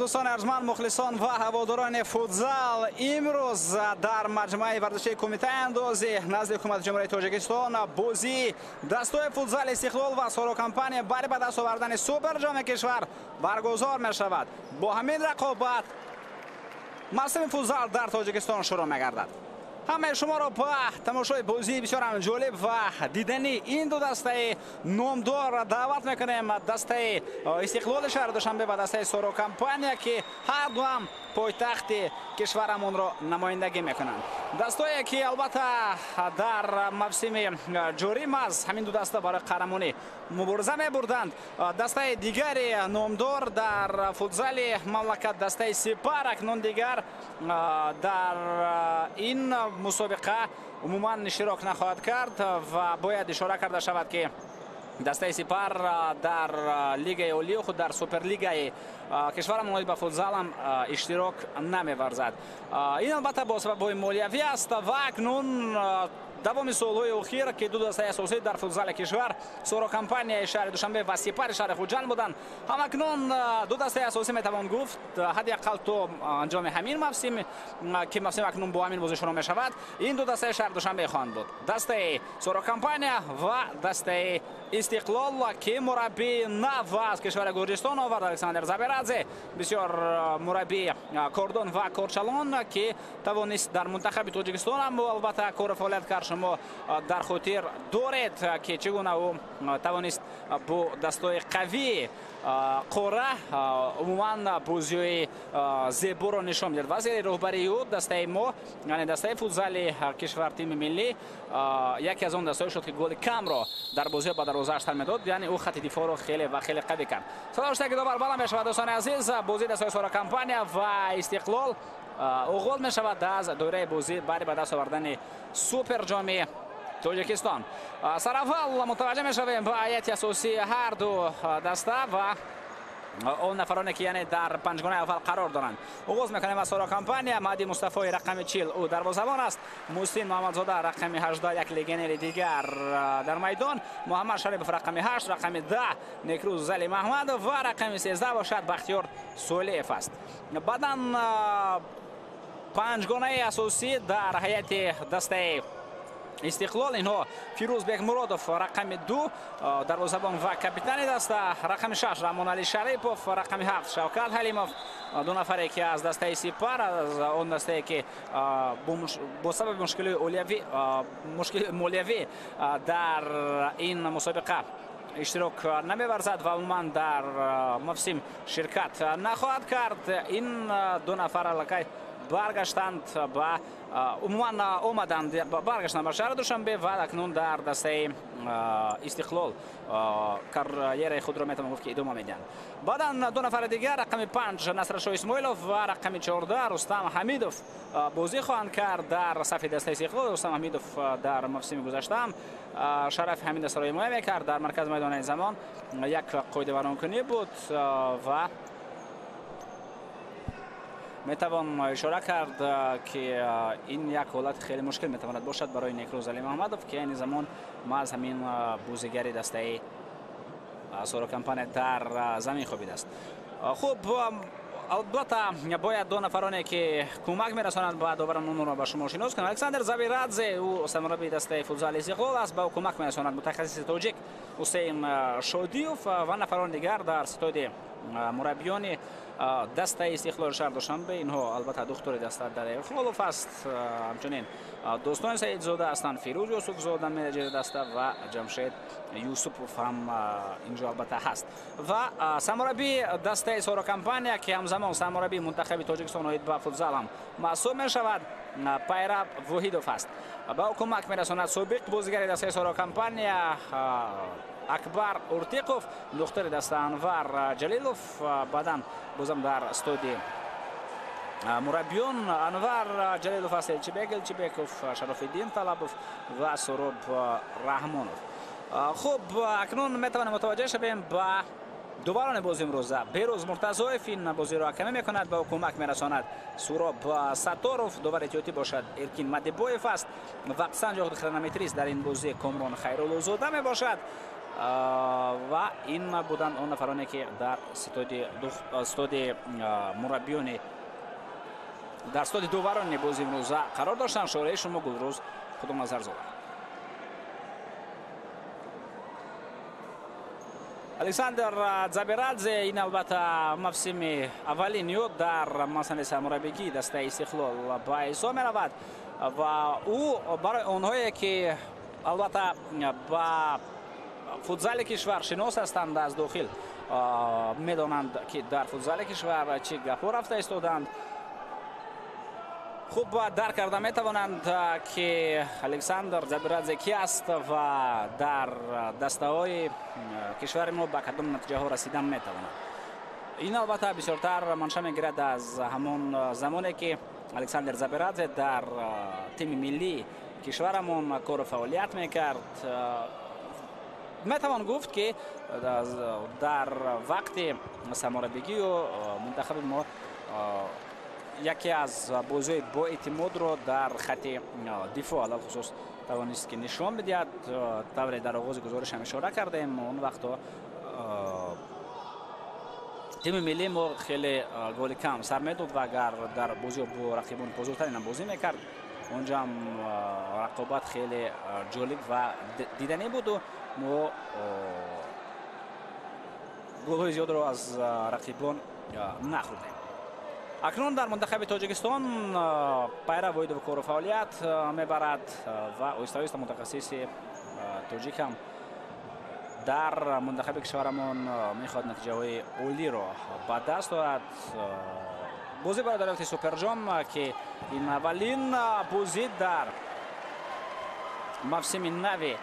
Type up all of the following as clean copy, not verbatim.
Дӯстони арҷманд, мухлисон ва ҳаводорони футзал, имрӯз дар маҷмӯаи варзишии Кумитаи андозӣ назди Ҳукумати Ҷумҳурии Тоҷикистон бозии дастаи футзали Истиқлол ва Соро Компания барои ба даст овардани суперҷоми кишвар баргузор мешавад. Бо ҳамин рақобат мавсими футзал дар Тоҷикистон шурӯъ мегардад. Ҳамаи шуморо ба тамошои бозии бисёр ҷолиб ва дидани ин ду дастаи номдор даъват мекунем. Дастаи Истиқлоли шаҳри Душанбе ва дастаи Соро Компания, ки ҳар дуам пойтахти кишварамонро намояндагӣ мекунанд. Дастое ки албатта дар мавсими ҷорӣ маҳз ҳамин ду даста барои қаҳрамонӣ мубориза мебурданд. Дастаи дигари номдор дар футзали мамлакат, дастаи Сипар, акнун дигар дар ин мусобиқа умуман иштирок нахоҳад кард ва бояд ишора карда шавад, ки дастаи Сипар дар лигаи олии худ, дар суперлигаи кишварамон ба футзалам иштирок намеварзад. Ин албатта бо сабабҳои молиявӣ аст. Ва акнун давоми солҳои охир, ки ду дастаи асосӣ дар футзали кишвар Соро Компанияи шаҳри Душанбе ва Сипари шаҳри Хуҷанд буданд, ҳамакнун ду дастаи асосӣ, метавон гуфт, ҳадди ақал то анҷоми ҳамин мавсим, ки мавсим акнун бо ҳамин бозӣ шурӯъ мешавад, ин ду дастаи шаҳри Душанбе хоҳанд буд: дастаи Соро Компания ва дастаи Истиқлол, ки мураббии нав аз кишвари Гурҷистон овард, Александр Забирадзе, бисёр мураббии кордон ва корчалон, ки тавонист дар мунтахаби Тоҷикистон ҳам албатта кору фаъолият кард. Шумо дар хотир доред, ки чӣ гуна ӯ тавонист бо дастҳои қавии қора умуман бозиҳои зеборо нишон медиҳад. Ва зери роҳбарии ӯ дастаи мо, яъне дастаи футзали кишвар, тими миллӣ, яке аз он дастҳое шуд, ки голи камро дар бозиҳо ба дарвозааш тар медод, яъне ӯ хати дифоъро хеле ва хеле қавӣ кард. Садоштаки довар баланд мешавад. Дӯстони азиз, бозии дастҳои Соро Компания ва Истиқлол оғоз мешавад аз доираи бозӣ барои ба даст овардани суперҷоми Тоҷикистон. Сараввал мутаваҷҷеҳ мешавем ба ҳайати асосии ҳар ду даста ва он нафароне, ки яъне дар панҷгонаи аввал қарор доранд. Оғоз мекунем аз Соро Компания. Маҳди Мустафои, рақами 40, ӯ дарвозабон аст. Муҳсин Муҳаммадзода, рақами 18, як легионери дигар дар майдон. Муҳаммад Шарипов, рақами 8, рақами 10 Некрӯз Зали Маҳмадов ва рақами 13 бошад Бахтиёр Солиев аст. Баъдан панҷгонаи асосӣ дар ҳайати дастаи Истиқлол: инҳо Фирӯз Бекмуродов, рақами 2, дарвозабон ва капитани даста, рақами 6 Раҳмонали Шарипов, рақами 7 Шавкат Ҳалимов, ду нафаре ки аз дастаи Сипар, аз он дастае ки бо сабаби мушкили молиявӣ дар ин мусобиқа иштирок намеварзад ва умуман дар мавсим ширкат нахоҳад кард. Ин ду нафар аллакай баргаштанд ба, умуман омаданд, баргаштанд ба шаҳри Душанбе ва акнун дар дастаи Истиқлол карьераи худро, метавон гуфт, ки идома медиҳанд. Баъдан ду нафари дигар, рақами 5 Насрашо Исмоилов ва рақами 14 Рустам Ҳамидов, бозӣ хоҳанд кард дар сафи дастаи Истиқлол. Рустам Ҳамидов дар мавсими гузаштаам шарафи ҳамин дастаро ҳимоя мекард. Дар маркази майдони замон як қоидавайронкунӣ буд ва метавон ишора кард, ки ин як ҳолати хеле мушкил метавонад бошад барои Некрӯз Али Муҳаммадов, ки айни замон маҳз ҳамин бозигари дастаи Соро Компания дар замин хобидааст. Хуб, албатта бояд ду нафароне, ки кӯмак мерасонанд ба доварон, онро ба шумо шинос кунам. Александр Забирадзе, ӯ сармураббии дастаи футзали Истиқлол аст, ба ӯ кӯмак мерасонад мутахассиси тоҷик Ҳусейн Шодиев ва нафарони дигар дар ситоди мураббиёни дастаи Истиқлоли шаҳри Душанбе. Инҳо албатта духтури даста Дарехолов аст, ҳамчунин дӯстони Саидзода ҳастанд, Фирӯз Юсуфзода, менеҷери даста, ва Ҷамшед Юсупов ҳам инҷо албатта ҳаст. Ва сармураббии дастаи Соро Компания, ки ҳамзамон сармураббии мунтахаби Тоҷикистон оид ба футзал ҳам маҳсуб мешавад, Пайраб Воҳидов аст. Ба ӯ кӯмак мерасонад собиқ бозигари дастаи Соро Компания Акбар Уртиқов, духтари даста Анвар Ҷалилов. Баъдан бозам дар студии мураббиён Анвар Ҷалилов аст, Элчибек Элчибеков, Шарофиддин Талабов ва Суроб Раҳмонов. Хуб, акнун метавонем мутаваҷҷеҳ шавем ба доварони бози имрӯза. Берӯз Муртазоев ин бозиро ҳакамӣ мекунад, ба ӯ кӯмак мерасонад Суроб Сатторов, довари эҳтиётӣ бошад Эркин Мадибоев аст, вақтсанҷ хронометрист дар ин бозӣ Комрон Хайруллозода мебошад. Ва ин буданд он нафароне ки дар стоди мураббиёни дар стоди доварони бози имрӯза қарор доштанд. Шораи шумо Гулрӯз Худоназарзода. Александр Забирадзе ин албатта мавсими аввалини ӯ дар масъалаи сармураббигии дастаи Истиқлол ба ҳисоб меравад ва ӯ барои онҳое ки албатта ба футзали кишвар шинос ҳастанд, аз дохил медонанд ки дар футзали кишвар чӣ гапҳо рафта истоданд, хуб дарк карда метавонанд ки Александр Забирадзе ки аст ва дар дастаҳои кишвари мо ба кадом натиҷаҳо расидан метавонад. Ин албатта бисёртар манша мегирад аз ҳамон замоне ки Александр Забирадзе дар тими миллии кишварамон кору фаъолият мекард. Метавон гуфт ки дар вақти сармураббигию мунтахаби мо яке аз бозиҳои боэътимодро дар хати дифоъ алалхусус тавонист ки нишон бидиҳад. Тавре дар оғози гузоришам ишора кардем, он вақто тими миллии мо хеле голи кам сар медод ва агар дар бозиҳо бо рақибони бузургтаринам бозӣ мекард, онҷо ҳам рақобат хеле ҷолиб ва диданӣ буду мо голҳои зиёдро аз рақибон нахӯрдем. Акнун дар мунтахаби Тоҷикистон Пайра Воҳидов кору фаъолият мебарад ва оҳиста оҳиста мутахассиси тоҷик ҳам дар мунтахаби кишварамон мехоҳад натиҷаҳои олиро ба даст орад. Бозӣ барои дарёфти Суперҷом, ки ин аввалин бозӣ дар мавсими нави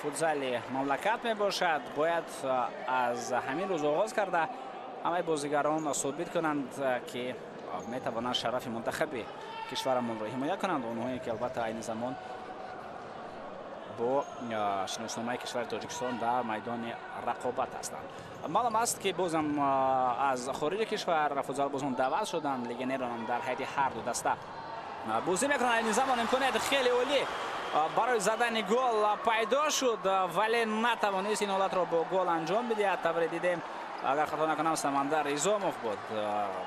футзали мамлакат мебошад, бояд аз ҳамин рӯз оғоз карда ҳамаи бозигарон собит кунанд ки метавонанд шарафи мунтахаби кишварамонро ҳимоя кунанд. Онҳое ки албатта айни замон бо шиносномаи кишвари Тоҷикистон дар майдони рақобат ҳастанд. Маълум аст ки бозам аз хориҷи кишвар футзалбозон даъват шуданд, легионерон дар ҳайати ҳар ду даста бозӣ мекунанд. Айни замон имконияти хеле олӣ барои задани гол пайдо шуд, вале натавонист ин ҳолатро бо гол анҷом бидиҳад. Тавре дидем, агар хато накунам, Самандар Изомов буд.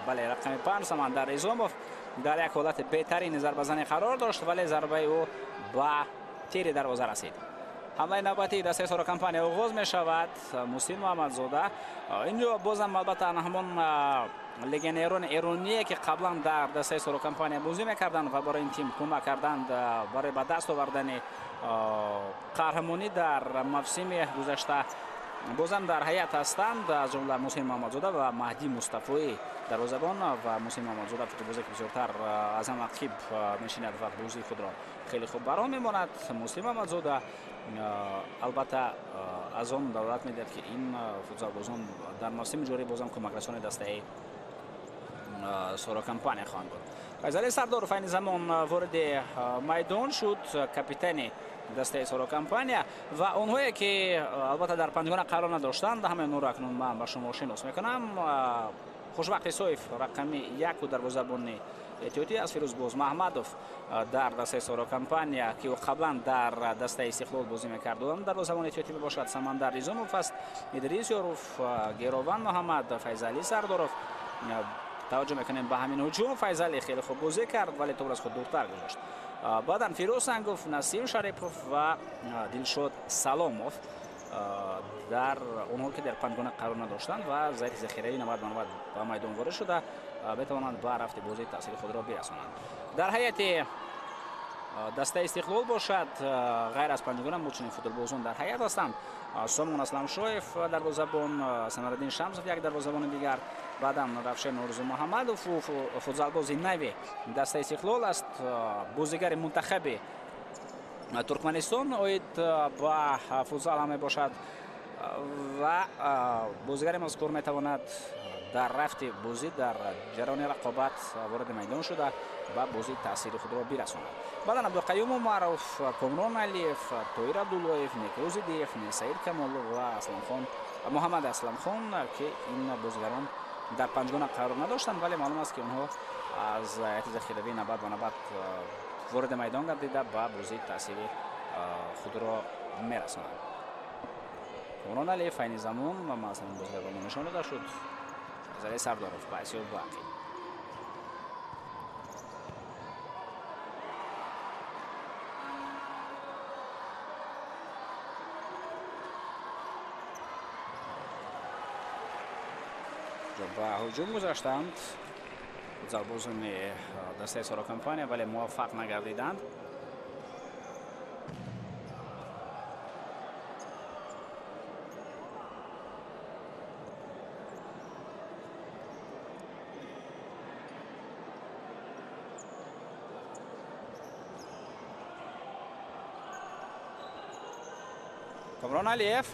Бале, рақами 5 Самандар Изомов дар як ҳолати беҳтарини зарбазанӣ қарор дошт, вале зарбаи ӯ ба тири дарвоза расид. Ҳамлаи навбатии дастаи Соро компания оғоз мешавад. Муҳсин Муҳаммадзода инҷо бозам албатта ҳамон легионерони эроние ки қаблан дар дастаи Соро компания бозӣ мекарданд ва барои ин тим кӯмак карданд барои ба даст овардани қаҳрамонӣ дар мавсими гузашта, бозам дар ҳайат ҳастанд, аз ҷумла Муҳсин Муҳаммадзода ва Маҳдӣ Мустафоӣ дарвозабон. Ва Муҳсин Муҳаммадзода футболбозе ки бисёртар аз ҳама қиб мешинад ва бозии худро хеле хуб барон мемонад. Муҳсин Муҳаммадзода албатта аз он далолат медиҳад ки ин футзалбозон дар мавсими ҷорӣ бозам кӯмакрасони дастаи Соро компания хоҳанд буд. Файзали Сардоров айни замон вориди майдон шуд, капитани дастаи Соро компания ва онҳое ки албатта дар панҷгона қарор надоштанд, ҳамаи онҳоро акнун ман ба шумо шинос мекунам. Хушбахт Исоев рақами 1 дарвозабони эҳтиётӣ аз Фирӯз Бозмаҳмадов дар дастаи Соро компания, ки ӯ қаблан дар дастаи Истиқлол бозӣ мекард, дарвозабони эҳтиётӣ мебошад. Самандар Изомов аст, Идрис Ёров, Герован Муҳаммад, Файзали Сардоров. Таваҷҷӯҳ мекунем ба ҳамин ҳуҷум. Файзали хеле хуб бозӣ кард, вале топро аз худ дуртар гузошт. Баъдан Фирӯз Сангов, Насим Шарипов ва Дилшод Саломов дар онҳо ки дар панҷгона қарор надоштанд ва зайти захираи навбат ба навбат ба майдон ворид шуда метавонанд ба рафти бозӣ таъсири худро бирасонанд. Дар ҳайати дастаи Истиқлол бошад, ғайр аз панҷгона чунин футболбозон дар ҳайат ҳастанд: Сомон Асламшоев дарвозабон, Самараддин Шамсов як дарвозабони дигар, баъдан Равшен Орзумуҳаммадов футзалбози нави дастаи Истиқлол аст, бозигари мунтахаби Туркманистон оид ба футзал ҳам мебошад ва бозигари мазкур метавонад дар рафти бозӣ дар ҷараёни рақобат вориди майдон шуда ба бозӣ таъсири худро бирасонад. Баъдан Абдуқаюм Умаров, Комрон Алиев, Тоир Абдуллоев, Некрӯз Идиев, Саид Камолов ва Асланхон Муҳаммад Асламхон, ки ин бозигарон дар панҷгона қарор надоштанд, вале маълум аст ки онҳо аз ҳайати захиравӣ навбат ба навбат вориди майдон гардида ба бозӣ таъсири худро мерасонанд. Комрон Алиев айни замон ва масалан бозига ба мо нишон дода шуд. Файзали Сардоров ба Осиё Бақӣ. Ба ҳуҷум гузаштанд футзалбозони дастаи Соро Компания, вале муваффақ нагардиданд. Комрон Алиев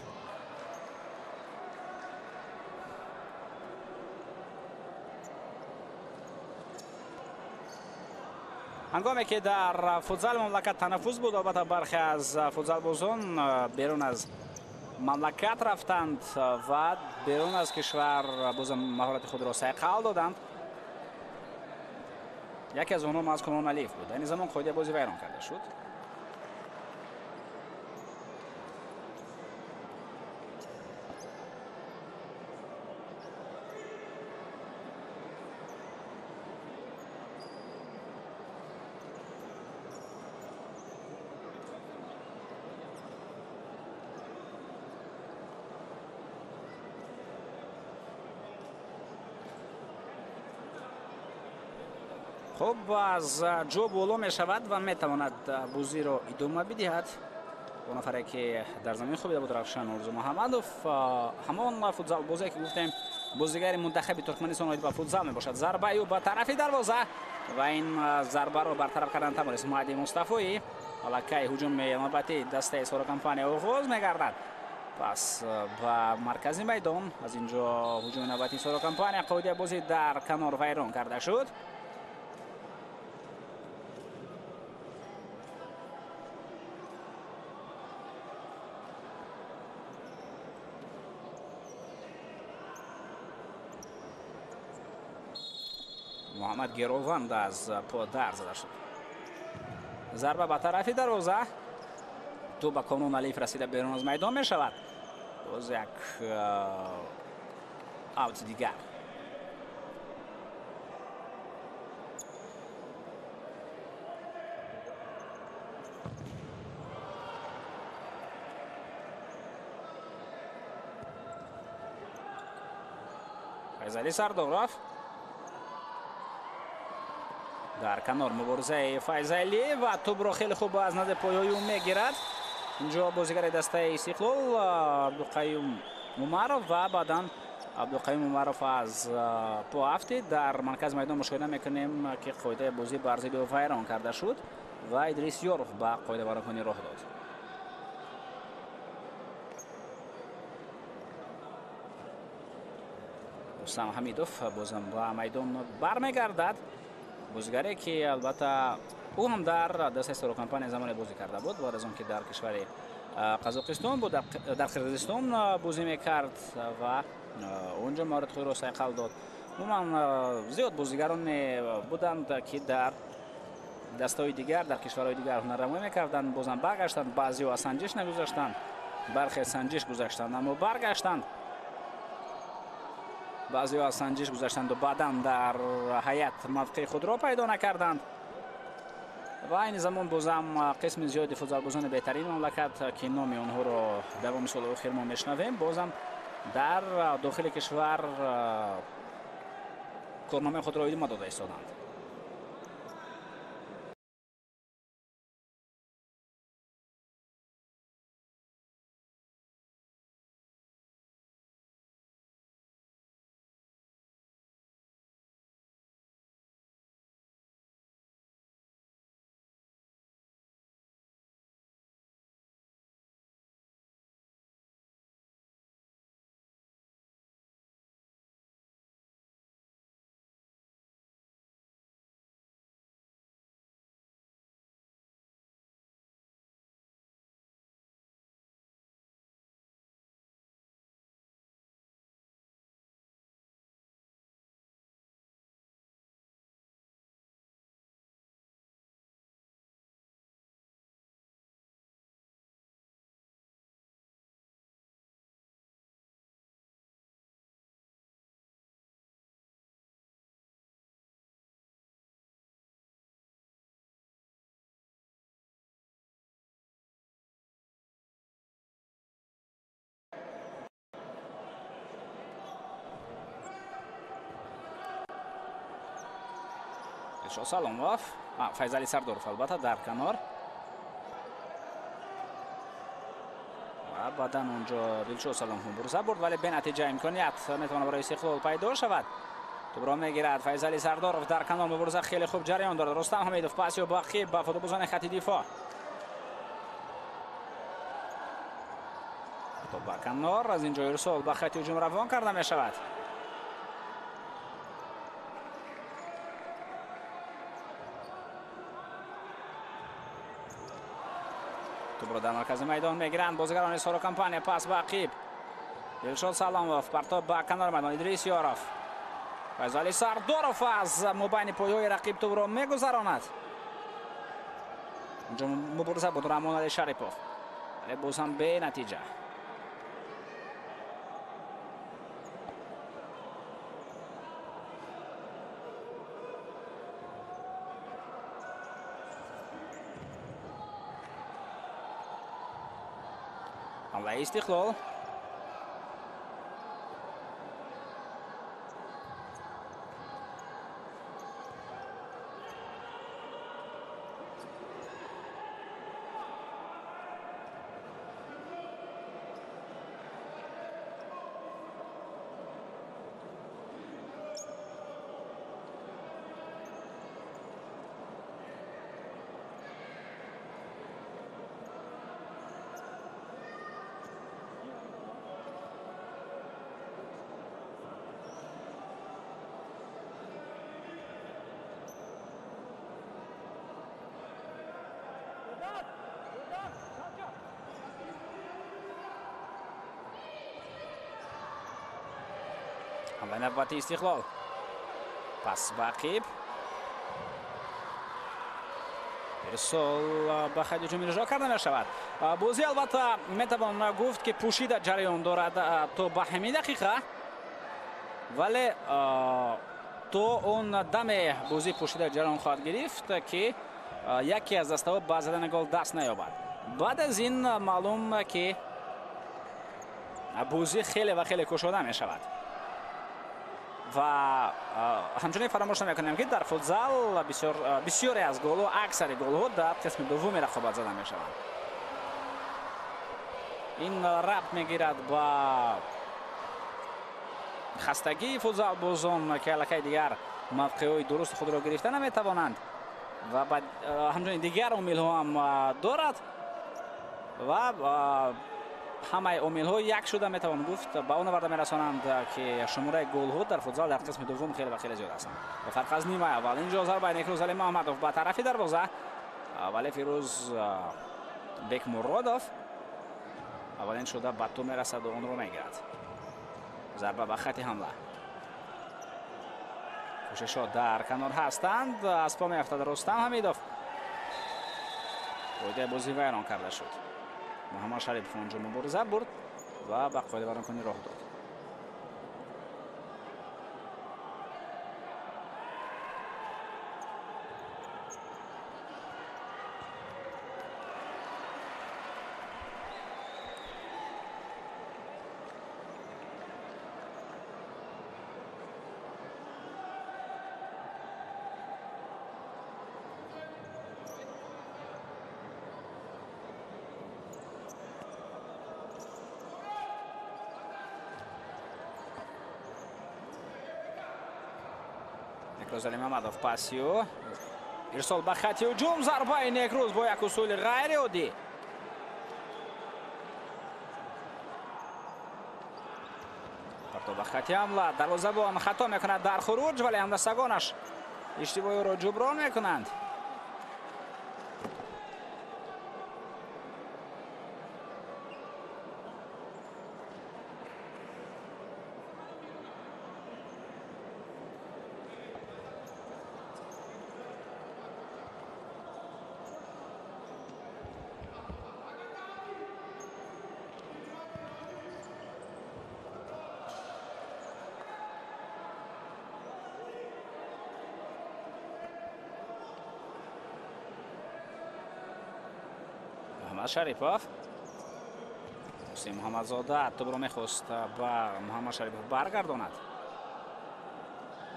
ҳангоме ки дар футзали мамлакат танаффус буд, албатта бархе аз футзалбозон берун аз мамлакат рафтанд ва берун аз кишвар бозам маҳорати худро сайқал доданд. Яке аз онҳо маҳз Комрон Алиев буд. Айни замон қоидаи бозӣ вайрон карда шуд. Хуб, аз ҷо боло мешавад ва метавонад бозиро идома бидиҳад. Он нафаре ки дар замин хобида буд, Равшан Орзумуҳаммадов, ҳамон футзалбозе ки гуфтем бозигари мунтахаби Туркманистон оид ба футзал мебошад. Зарбаи ӯ ба тарафи дарвоза ва ин зарбаро бартараф кардан тавонист Маҳди Мустафоӣ. Аллакай ҳуҷуми навбатии дастаи Соро Компания оғоз мегардад. Пас ба маркази майдон, аз инҷо ҳуҷуми навбатии Соро Компания, қоидаи бозӣ дар канор вайрон карда шуд. Муҳаммад Герованд аз по дар зада шуд. Зарба ба тарафи дарвоза, тӯб ба Комрон Алиев расида берун аз майдон мешавад. Боз як аут дигар. Файзали Сардоров дар канор муборизаи Файзалӣ ва тӯбро хеле хуб аз назди пойҳои ӯ мегирад. Инҷо бозигари дастаи Истиқлол Абдуқаюм Умаров ва баъдан Абдуқаюм Умаров аз по афтид. Дар маркази майдон мушоҳида мекунем, ки қоидаи бозӣ бар зидди ӯ вайрон карда шуд ва Идрис Ёров ба қоидавайронкунӣ роҳ дод. Рустам Ҳамидов бозам ба майдон бармегардад. Бозигаре ки албатта ӯ ҳам дар дастаи Соро Компания замоне бозӣ карда буд, баъд аз он ки дар кишвари Қазоқистон буд, дар Қирғизистон бозӣ мекард ва онҷо маҳорати худро сайқал дод. Умуман зиёд бозигароне буданд, ки дар дастаҳои дигар, дар кишварҳои дигар ҳунарнамоӣ мекарданд, бозам баргаштанд. Баъзеҳо аз санҷиш нагузаштанд, бархе санҷиш гузаштанд, аммо баргаштанд. Баъзеҳо аз санҷиш гузаштанду баъдан дар ҳайат мавқеи худро пайдо накарданд. Ва айни замон бозам қисми зиёди футзалбозони беҳтарини мамлакат, ки номи онҳоро давоми соли охир мо мешунавем, бозам дар дохили кишвар корномаи худро идома дода истоданд. Дилшод Саломов, Файзали Сардоров албатта дар канор ва баъдан онҷо Дилшод Саломов мубориза бурд, вале бенатиҷа имконият метавонад барои Истиқлол пайдо шавад. Тӯбро мегирад Файзали Сардоров, дар канор мубориза хеле хуб ҷараён дорад. Рустам Ҳамидов паси боқӣ ба футболбозони хати дифоъ. Тӯб ба канор, аз ин ҷо ирсол ба хати ҳуҷум равон карда мешавад. Тӯбро дар маркази майдон мегиранд бозигарони Соро Компания. Пас ба ақиб Дилшод Саломов, партоб ба канори майдон Идрис Ёров. Файзали Сардоров аз мобайни пойҳои рақиб тӯбро мегузаронад. Онҷо мубориза буд Раҳмонали Шарипов, вале боз ҳам бенатиҷа. ҳамлаи Истиқлол. ҳамлаи навбати Истиқлол. Пас ба ақиб. Ирсол ба хати ҳуҷум иҷро карда мешавад. Бозӣ албатта метавон гуфт ки пӯшида ҷараён дорад то ба ҳамин дақиқа, вале то он даме бозӣ пӯшида ҷараён хоҳад гирифт ки яке аз дастаҳо ба задани гол даст наёбад. Баъд аз ин маълум ки бозӣ хеле ва хеле кушода мешавад. Ва ҳамчунин фаромӯш намекунем ки дар футзал бисёре аз голҳо, аксари голҳо дар қисми дуввуми рақобат зада мешаванд. Ин рабт мегирад ба хастагии футзалбозон ки аллакай дигар мавқеъҳои дурусти худро гирифта наметавонанд ва ҳамчунин дигар омилҳо ҳам дорад ва ҳамаи омилҳо як шуда метавон гуфт ба он оварда мерасонанд ки шумораи голҳо дар футзал дар қисми дуввум хеле ва хеле зиёд ҳастанд. Ба фарқ аз нимаи аввал инҷо зарбаи Некрӯз Али Муҳаммадов ба тарафи дарвоза, вале Фирӯз Бекмуродов аввалин шуда ба тӯб мерасад ва онро мегирад. Зарба ба хати ҳамла. Кӯшишҳо дар канор ҳастанд. Аз по меафтад Рустам Ҳамидов. Қоидаи бозӣ вайрон карда шуд. Муҳаммад Шарипов онҷо мубориза бурд ва ба қоидавайронкунӣ роҳ дод. Некрӯз Али Мамадов пасиё ирсол ба хати ҳуҷум, зарбаи Некрӯз бо як усули ғайриоддӣ. Партоб ба хати ҳамла, дарвозабон хато мекунад дар хуруҷ, вале ҳамдастагонаш иштибоҳи ӯро ҷуброн мекунанд. Муҳаммад Шарипов. Ҳусейн Муҳаммадзода тӯбро мехост ба Муҳаммад Шарипов баргардонад,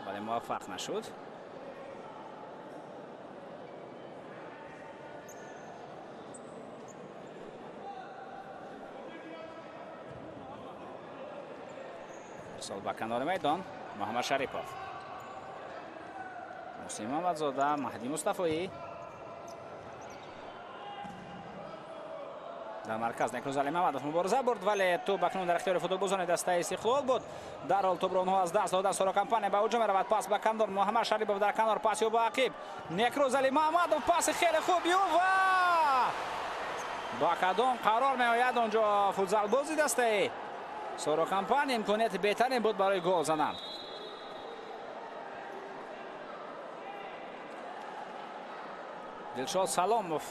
вале муваффақ нашуд. Ирсол ба канори майдон Муҳаммад Шарипов. Муҳсин Муҳаммадзода, Маҳдӣ Мустафоӣ. Дар марказ Некрӯз Алимамадов мубориза бурд, вале тӯб акнун дар ихтиёри футболбозони дастаи Истиқлол буд. Дар ҳол тӯбро онҳо аз даст доданд. Соро Компания ба ҳуҷум меравад. Пас ба канор Муҳаммад Шарипов дар канор, паси ӯ ба ақиб. Некрӯз Алимамадов паси хеле хуб ю ва ба кадом қарор меояд онҷо футзалбози дастаи Соро Компания. Имконияти беҳтарин буд барои гол задан. Дилшод Саломов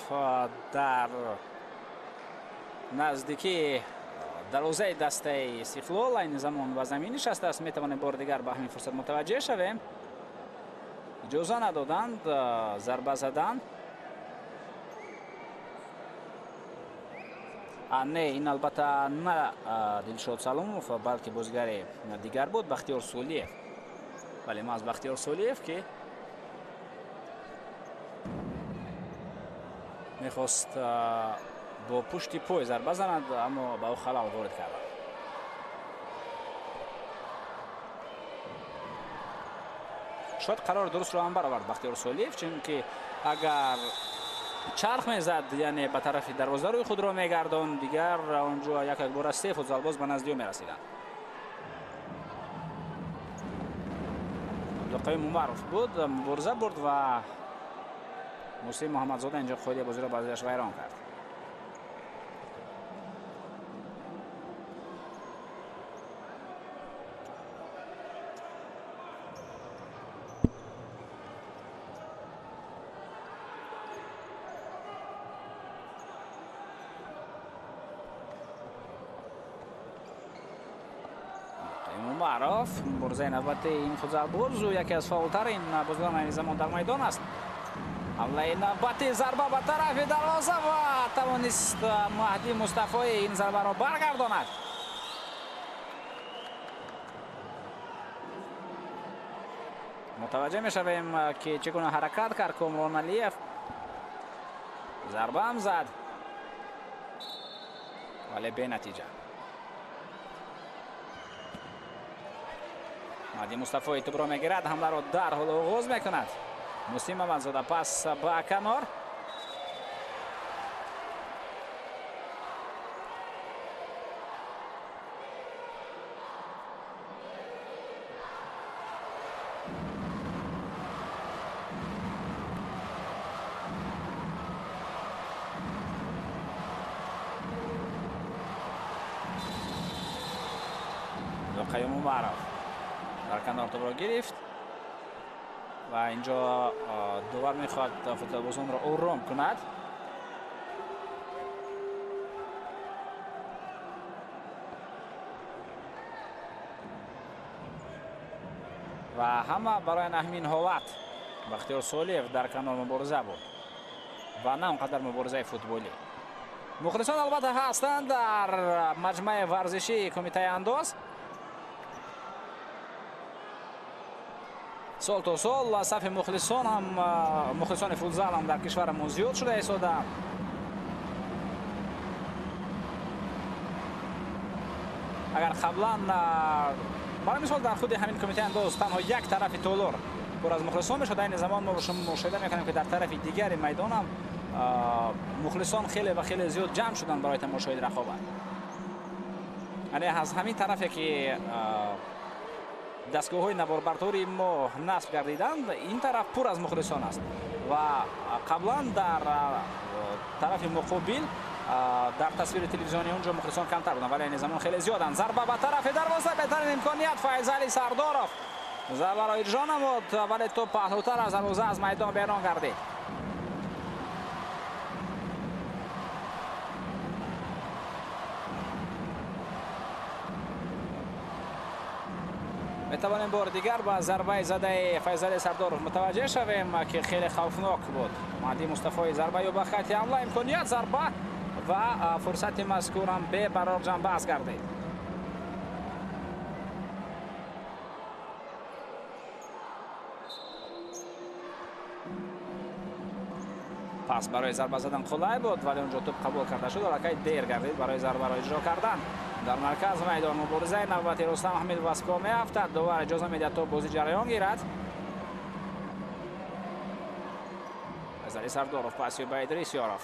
дар наздикии дарвозаи дастаи Истиқлол айни замон ба замин нишастааст. Метавонем бори дигар ба ҳамин фурсат мутаваҷҷеҳ шавем. Иҷоза надоданд зарба задан. Не, ин албатта на Дилшод Саломов, балки бозигари дигар буд, Бахтиёр Сулиев. Вале маҳз Бахтиёр Сулиев, ки мехост бо пушти пой зарба занад, аммо ба ӯ халал ворид кард. Шояд қарори дурустро ҳам баровард Бахтиёр Солиев, чунки агар чарх мезад, яъне ба тарафи дарвоза рӯи худро мегардонд, дигар онҷо як якбора се футзалбоз ба назди ӯ мерасиданд. Абдулқаюм Умаров буд, мубориза бурд ва Муҳсин Муҳаммадзода инҷо қоидаи бозиро ба зиддаш вайрон кард. Умаров муборизаи навбати ин футзалбоз, ӯ яке аз фаъолтарин бозигарон айни замон дар майдон аст. Ҳамлаи навбати зарба ба тарафи дарвоза ва тавонист Маҳдӣ Мустафоӣ ин зарбаро баргардонад. Мутаваҷҷеҳ мешавем, ки чӣ гуна ҳаракат кард Комрон Алиев. Зарба ҳам зад, вале бенатиҷа. Маҳдӣ Мустафоӣ тӯбро мегирад, ҳамларо дар ҳол оғоз мекунад. Муҳсин Муҳаммадзода пас ба канор. Абдулқаюм Умаров дар канор тӯбро гирифт ва инҷо довар мехоҳад футболбозонро ором кунад. Ва ҳама барои ҳамин ҳолат Бахтиёр Солиев дар канор мубориза буд ва на он қадар муборизаи футболӣ. Мухлисон албатта ҳастанд дар маҷмӯаи варзишии Кумитаи андоз. Сол то сол сафи мухлисон ҳам, мухлисони футзал ҳам дар кишварамон зиёд шуда истодаанд. Агар қаблан барои мисол дар худи ҳамин Кумитаи андоз танҳо як тарафи толор пур аз мухлисон мешуд, айни замон мо мушоҳида мекунем, ки дар тарафи дигари майдон ҳам мухлисон хеле ва хеле зиёд ҷамъ шуданд барои тамошои рақобат. Яъне аз ҳамин тарафе ки дастгоҳҳои наворбардори мо насб гардиданд, ин тараф пур аз мухлисон аст ва қаблан дар тарафи муқобил дар тасвири телевизиони онҷо мухлисон камтар буданд, вале айни замон хеле зиёданд. Зарба ба тарафи дарвоза, беҳтарин имконият Файзали Сардоров зарбаро иҷро намуд, вале тӯб паҳлӯтар аз дарвоза аз майдон берун гардид. Метавонем бори дигар ба зарбаи задаи Файзали Сардоров мутаваҷҷеҳ шавем, ки хеле хавфнок буд. Маҳдӣ Мустафои зарба ё ба хати ҳамла, имконият зарба ва фурсати мазкурам бебарор ҷанбаз гардид. Пас барои зарба задан қулай буд, вале онҷо тӯб қабул карда шуд, аллакай дер гардид барои зарбаро иҷро кардан. Дар марказ майдон муборизаи навбати Рустам Ҳамидов аз по меафтад. Довар иҷоза медиҳад то бозӣ ҷараён гирад. Файзалӣ Сардоров паси ба Идрис Ёров.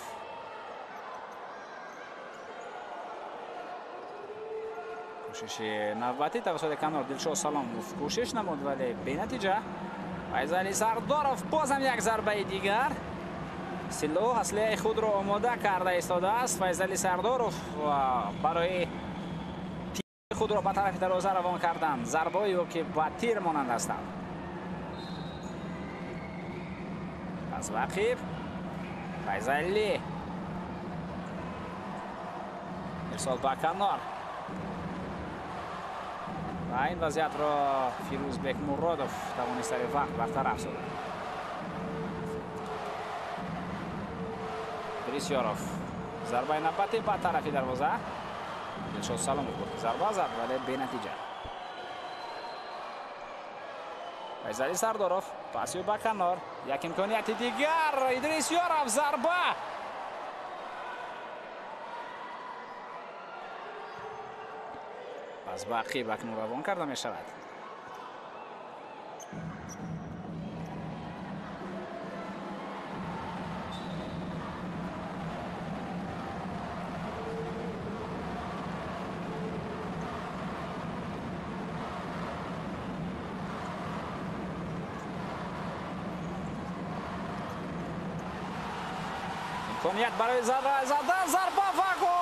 Кӯшиши навбатӣ тавассути канор Дилшод Саломов кӯшиш намуд, вале бенатиҷа. Файзалӣ Сардоров бозам як зарбаи дигар. Силоҳ аслиҳаи худро омода карда истодааст. Файзалӣ Сардоров барои тир худро ба тарафи дарвоза равон кардан. Зарбаҳое ӯ ки ба тир монанд ҳастанд. Аз рақиб Файзалӣ ирсол ба канор. Ва ин вазъиятро Фирӯз Бекмуродов тавонист сари вақт бартараф созад. Идрис Ёров зарбаи навбатӣ ба тарафи дарвоза. Дилшод Саломов буд ки зарба зад, вале бенатиҷа. Файзалӣ Сардоров паси ба канор. Як имконияти дигар. Идрис Ёров зарба. Пас ба ақиб акнун равон карда мешавад. Имконият барои задан зарба ва гол!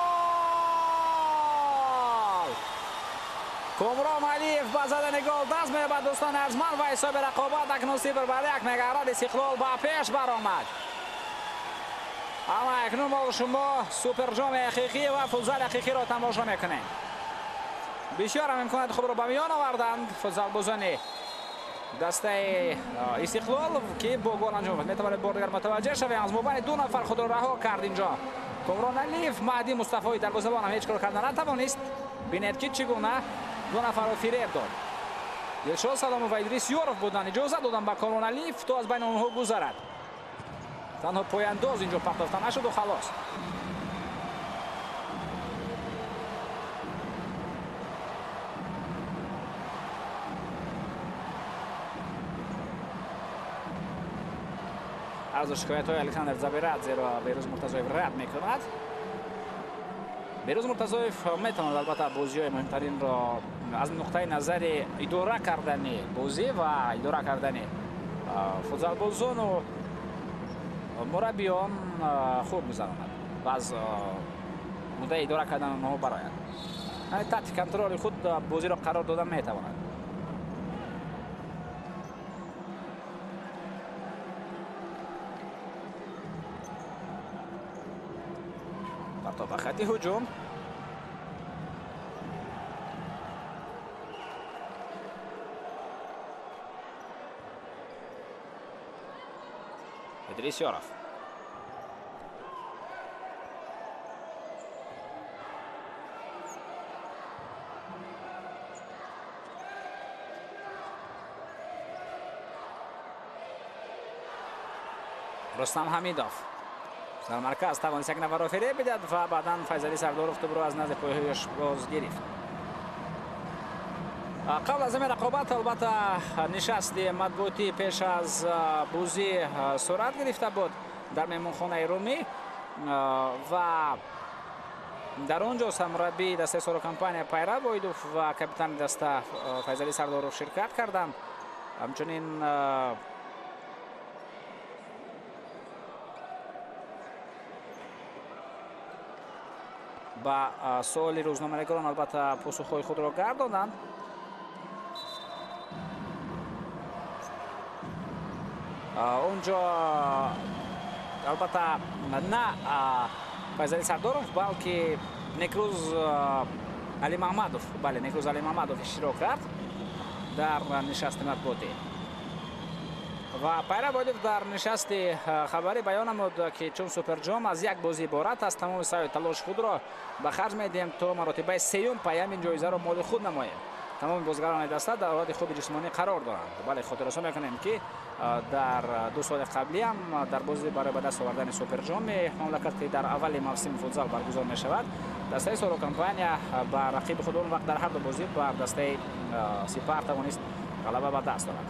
Комрон Алиев ба задани гол даст меёбад. Дӯстони арзманд, ва ҳисоби рақобат акнун 0-1 мегардад. Истиқлол ба пеш баромад. Аммо акнун мо шумо суперҷоми ҳақиқӣ ва футзали ҳақиқиро тамошо мекунем. Бисёр ҳам имконияти худро ба миён оварданд футзалбозони дастаи Истиқлол, ки бо гол анҷом ёфт. Метавонед бор дигар мутаваҷҷеҳ шавем. Аз мобайни ду нафар худро раҳо кард инҷо Комрон Алиев. Маҳдӣ Мустафои дарвозабон ҳам ҳеҷ кор карда натавонист. Бинед ки чӣ гуна ду нафарро фиреб дод. Дилшод Саломов ва Идрис Ёров буданд. Иҷоза доданд ба Комрон Алиев то аз байни онҳо гузарад. Танҳо пояндоз инҷо партофта нашуду халос. Арзу шикоятҳои Александр Забирадзеро Берӯз Муртазоев рад мекунад. Берӯз Муртазоев метавонад албатта бозиҳои муҳимтаринро аз нуқтаи назари идора кардани бозӣ ва идора кардани футзалбозону мураббиён хуб гузаронад ва аз муддаи идора кардани онҳо барояд. Яъне таҳти контроли худ бозиро қарор дода метавонад. Ба хати ҳуҷум Идрис Ёров. Рустам Ҳамидов дар марказ тавонист як нафарро фиреб бидиҳад ва баъдан Файзалӣ Сардоров тӯбро аз назди пойҳояш боз гирифт. Қабл аз ҳамин рақобат албатта нишасти матбуотӣ пеш аз бозӣ сурат гирифта буд дар меҳмонхонаи Румӣ ва дар он ҷо сармураббии дастаи Соро Компания Пайрав Воҳидов ва капитани даста Файзалӣ Сардоров ширкат карданд. Ҳамчунин ба суоли рӯзноманигорон албатта посухҳои худро гардонанд. Онҷо албатта на Файзалӣ Сардоров, балки Некрӯз Алимаҳмадов, бале, Некрӯз Алимаҳмадов иштирок кард дар нишасти матбуотӣ. Ва Пайрав Воҳидов дар нишасти хабарӣ баён намуд, ки чун суперҷом аз як бозӣ иборат аст, тамоми саъю талоши худро ба харҷ медиҳем то маротибаи сеюм паям ин ҷоизаро моли худ намоем. Тамоми бозигарони даста дар ҳолати хуби ҷисмонӣ қарор доранд. Бале, хотиррасон мекунем, ки дар 2 соли қаблӣ ҳам дар бозӣ барои ба даст овардани суперҷоми мамлакат, ки дар аввали мавсими футзал баргузор мешавад, дастаи Соро Компания ба рақиби худ он вақт дар ҳар ду бозӣ бар дастаи Сипар тавонист ғалаба ба даст орад.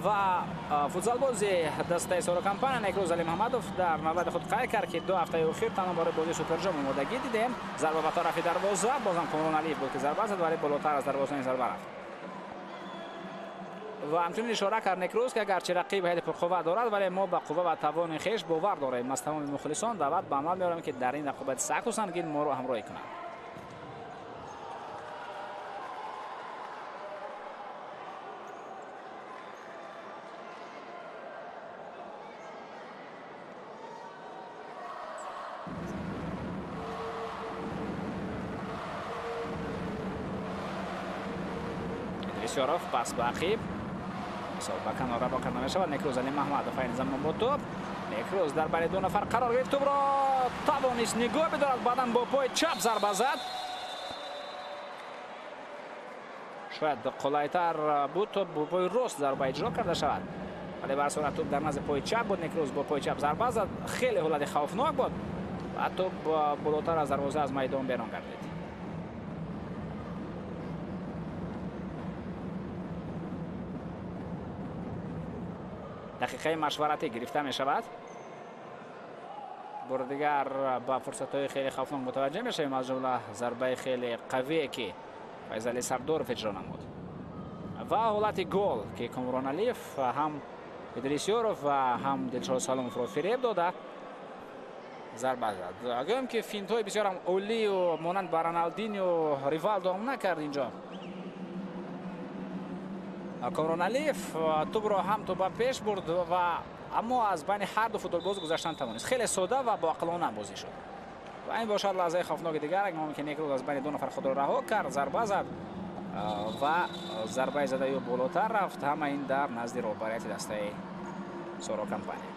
Ва футзалбози дастаи Соро Компания Некрӯз Алимуҳаммадов дар навбати худ қайд кард, ки 2 ҳафтаи охир танҳо барои бозии суперҷом омодагӣ дидем. Зарба ба тарафи дарвоза, бозам Комрон Алиев буд, ки зарба зад, вале болотар аз дарвоза ин зарба рафт. Ва ҳамчунин ишора кард Некрӯз, ки агарчи рақиб ҳайати пурқувва дорад, вале мо ба қувва ва тавони хеш бовар дорем. Аз тамоми мухлисон даъват ба амал меорем, ки дар ин рақобати сахту сангин моро ҳамроҳӣ кунанд. Идрисёров пас ба ақиб, ба канор раво карда мешавад. Некрӯз Алимуҳаммадов айни замон бо тӯб. Некрӯз дар байни 2 нафар қарор гирифт, тӯбро тавонист нигоҳ бидорад, баъдан бо пои чап зарба зад. Шояд қулайтар буд то бо пои рост зарба иҷро карда шавад, вале ба ҳар сурат тӯб дар назди пои чап буд. Некрӯз бо пои чап зарба зад, хеле ҳолати хавфнок буд ва тӯб болотар аз дарвоза аз майдон берун гардид. Дақиқаи машваратӣ гирифта мешавад. Бори дигар ба фурсатҳои хеле хавфнок мутаваҷҷеҳ мешавем, аз ҷумла зарбаи хеле қавие, ки Файзали Сардоров иҷро намуд ва ҳолати гол, ки Комрон Алиев ҳам Идрисёров ва ҳам Дилшод Саломовро фиреб дода зарба зад. Гӯем, ки финтҳои бисёрам олию монанд ба Роналдиньо, Ривалдо ҳам накард инҷо. Комрон Алиев тӯбро ҳам то ба пеш бурд ва аммо аз байни ҳар ду футболбоз гузаштан тавонист. Хеле сода ва боақлона бозӣ шуд. Ва ин бошад лаҳзаи хавфноки дигар, ки Некрӯз аз байни 2 нафар худро раҳо кард, зарба зад ва зарбаи задаи ӯ болотар рафт. Ҳама ин дар назди роҳбарияти дастаи Соро Компания.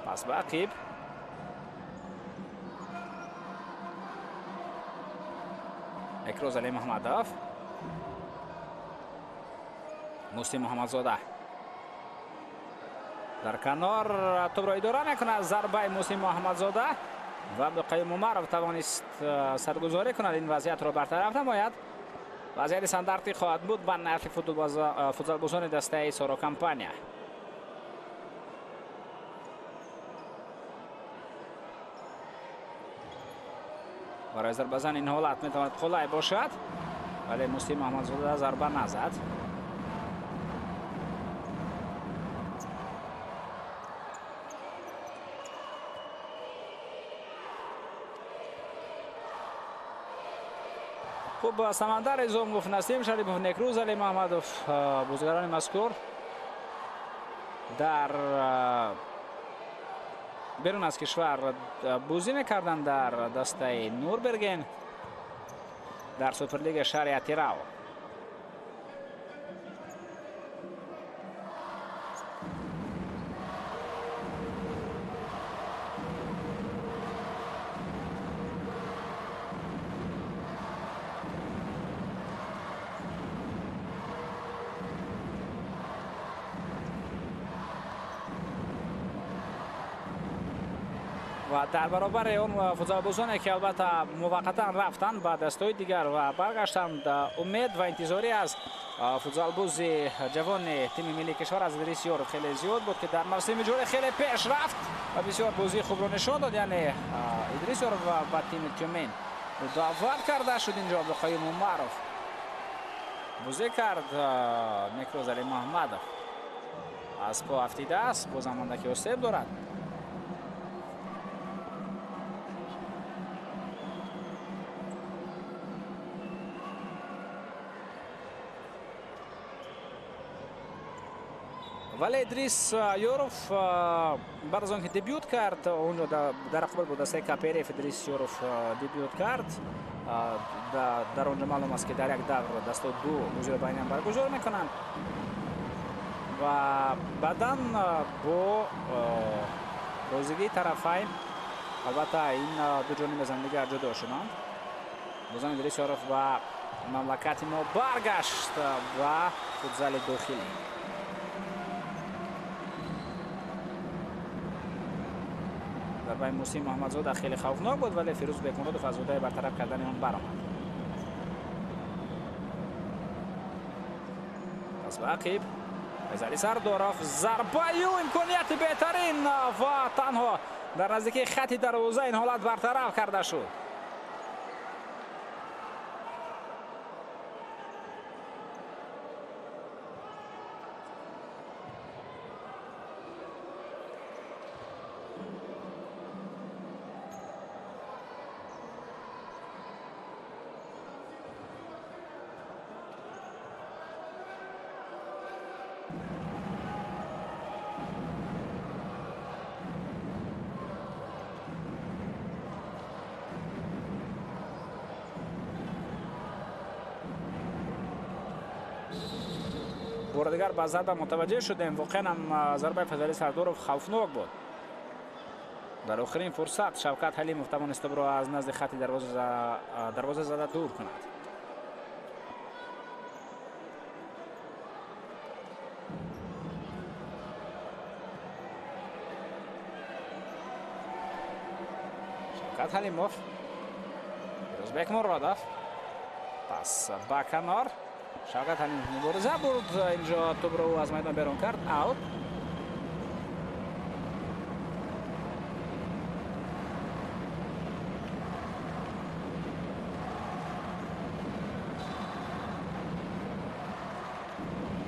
Пас ба ақиб. Некрӯз Алимуҳаммадов, Муслим Муҳаммадзода дар канор тӯбро идора мекунад. Зарбаи Муслим Муҳаммадзода ва Абдуқаюм Умаров тавонист саргузорӣ кунад, ин вазъиятро бартараф намояд. Вазъияти стандартӣ хоҳад буд ба нафъи футзалбозони дастаи Соро Компания. Барои зарбазан ин ҳолат метавонад қулай бошад, вале Муслим Муҳаммадзода зарба назад. Хуб, Самандар Изомов, Насим Шарипов, Некрӯз Алимуҳаммадов, бозигарони мазкур дар берун аз кишвар бозӣ мекарданд дар дастаи Нурберген дар Суперлигаи шаҳри Атирау. Ва дар баробари он футзалбозоне, ки албатта муваққатан рафтанд ба дастҳои дигар ва баргаштанд, умед ва интизорӣ аз футзалбози ҷавони тими миллии кишвар аз Идрис Ёров хеле зиёд буд, ки дар мавсими ҷорӣ хеле пеш рафт ва бисёр бозии хубро нишон дод. Яъне Идрис Ёров ба тими Тюмен даъват карда шуд. Инҷо Абдуқаюм Умаров бозӣ кард, Некрӯз Алимуҳаммадов Аз по афтидааст, боз ҳам андаке осеб дорад. Вале Идрис Ёров баъд аз он ки дебют кард, онҷо дар рақобат бо дастаи КПРФ Идрис Ёров дебют кард. Дар онҷо маълум аст, ки дар як давр дастаи ду бозиро байни ҳам баргузор мекунанд ва баъдан бо розигии тарафайн албатта ин ду ҷониб аз ҳамдигар ҷудо шуданд. Бозам Идрис Ёров ба мамлакати мо баргашт ба футзали дохилӣ. Зарбаи Муси Муҳаммадзода хеле хавфнок буд, вале Фирӯз Бекмуродов аз ӯҳдаи бартараф кардани он баромад. Пас ба ақиб Файзали Сардоров, зарбаю имконияти беҳтарин ва танҳо дар наздикии хати дарвоза ин ҳолат бартараф карда шуд. Бори дигар ба зарба мутаваҷҷеҳ шудем. Воқеан ҳам зарбаи Файзали Сардоров хавфнок буд. Дар охирин фурсат Шавкат Ҳалимов тавонист тӯбро аз назди хати дарвоза зада дур кунад. Шавкат Ҳалимов, Фирӯзбек Муродов, пас ба канор. Шавкат Ҳалимов мубориза бурд, инҷо тӯбро ӯ аз майдон берун кард. Аут.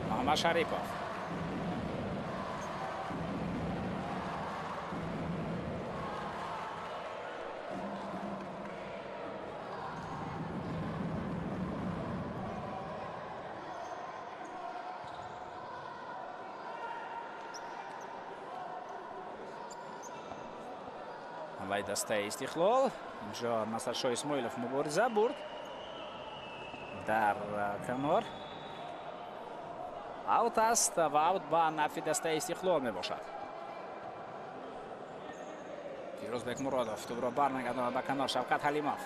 Муҳаммад Шарипов. Ҳамлаи дастаи Истиқлол. Инҷо Насршоҳ Исмоилов мубориза бурд дар канор. Аут аст ва аут ба нафи дастаи Истиқлол мебошад. Фирӯз Бекмуродов тӯбро бармегардонад ба канор. Шавкат Ҳалимов.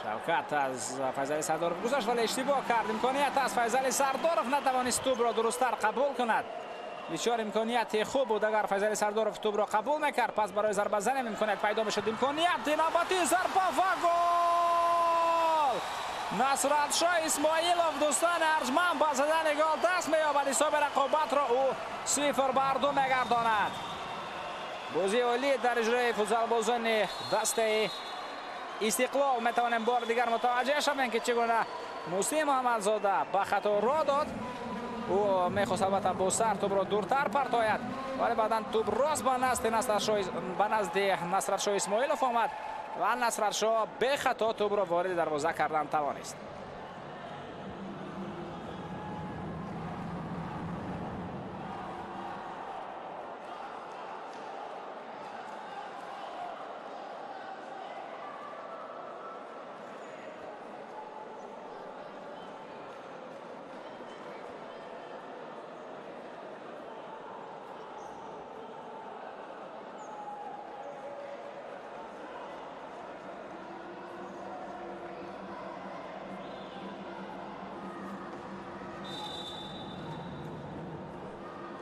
Шавкат аз Файзали Сардоров гузашт, вале иштибоҳ кард. Имконият аст, Файзали Сардоров натавонист тӯбро дурусттар қабул кунад. Бисёр имконияти хуб буд, агар Файзали Сардоров тӯбро қабул мекард, пас барои зарбазанем имконият пайдо мешуд. Имконияти навбатии зарба ва гол! Насратшоҳ Исмоилов, дӯстони арҷманд, ба задани гол даст меёбад. Ҳисоби рақобатро ӯ 0-2 мегардонад. Бозии олӣ дар иҷрои футзалбозони дастаи Истиқлол. Метавонем бори дигар мутаваҷҷеҳ шавем, ки чӣ гуна Муси Муҳаммадзода ба хато ро дод. Ӯ мехост албатта бо сар тӯбро дуртар партояд, вале баъдан тӯб рост ба назди Насратшоҳ Исмоилов омад ва Насратшоҳ бехато тӯбро вориди дарвоза кардан тавонист.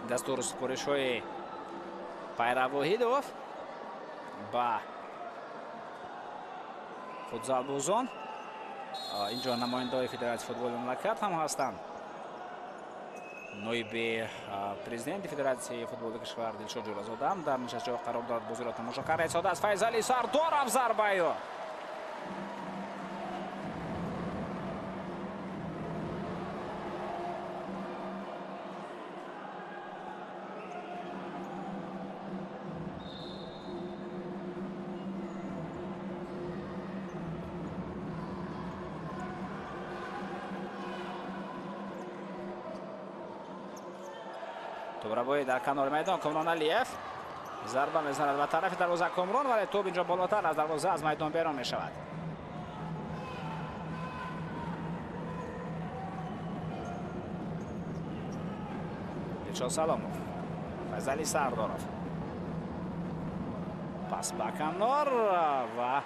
Дастуру супоришҳои Пайрав Воҳидов ба футзалбозон. Инҷо намояндаҳои Федератсияи футболи мамлакат ҳам ҳастанд. Ноиби президенти Федератсияи футболи кишвар Дилшод Ҷӯразода ҳам дар нишастҷоҳ қарор дорад. Бозиро тамошо карда истодааст. Файзали Сардоров зарбаю. Тӯбрабоӣ дар канори майдон Комрон Алиев зарба мезанад ба тарафи дарвоза Комрон, вале тӯб инҷо болотар аз дарвоза аз майдон берун мешавад. Дилшод Саломов, Файзали Сардоров, пас ба канор ва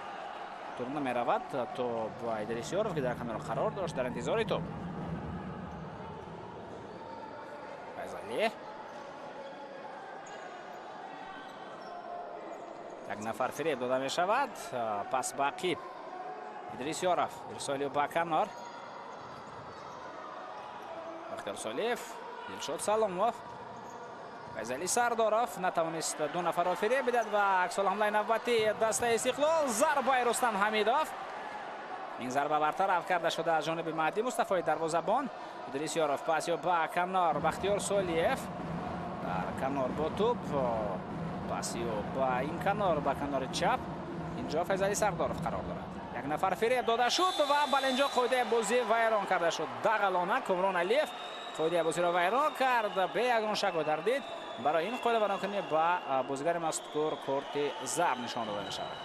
тӯб намеравад. То ба Идрис Ёров, ки дар канор қарор дошт, дар интизори тӯб. Файзали, як нафар фиреб дода мешавад. Пас ба ақиб Идрис Ёров, Ирсолиев ба канор, Бахтиёр Солиев, Дилшод Саломов, Файзали Сардоров натавонист ду нафарро фиреб бидад ва аксулҳамлаи навбатии дастаи Истиқлол. Зарбаи Рустам Ҳамидов, ин зарба бартараф карда шуда аз ҷониби Маҳдӣ Мустафои дарвозабон. Идрис Ёров пас ё ба канор, Бахтиёр Солиев дар канор бо тӯб, пас ё ба ин канор, ба канори чап инҷо Файзали Сардоров қарор дорад. Як нафар фиреб дода шуд ва бале инҷо қоидаи бозӣ вайрон карда шуд. Дағалона Комрон Алиев қоидаи бозиро вайрон кард, бе ягон шаку тардид. Барои ин қоида вайронкунӣ ба бозигари мазкур корти зард нишон дода мешавад.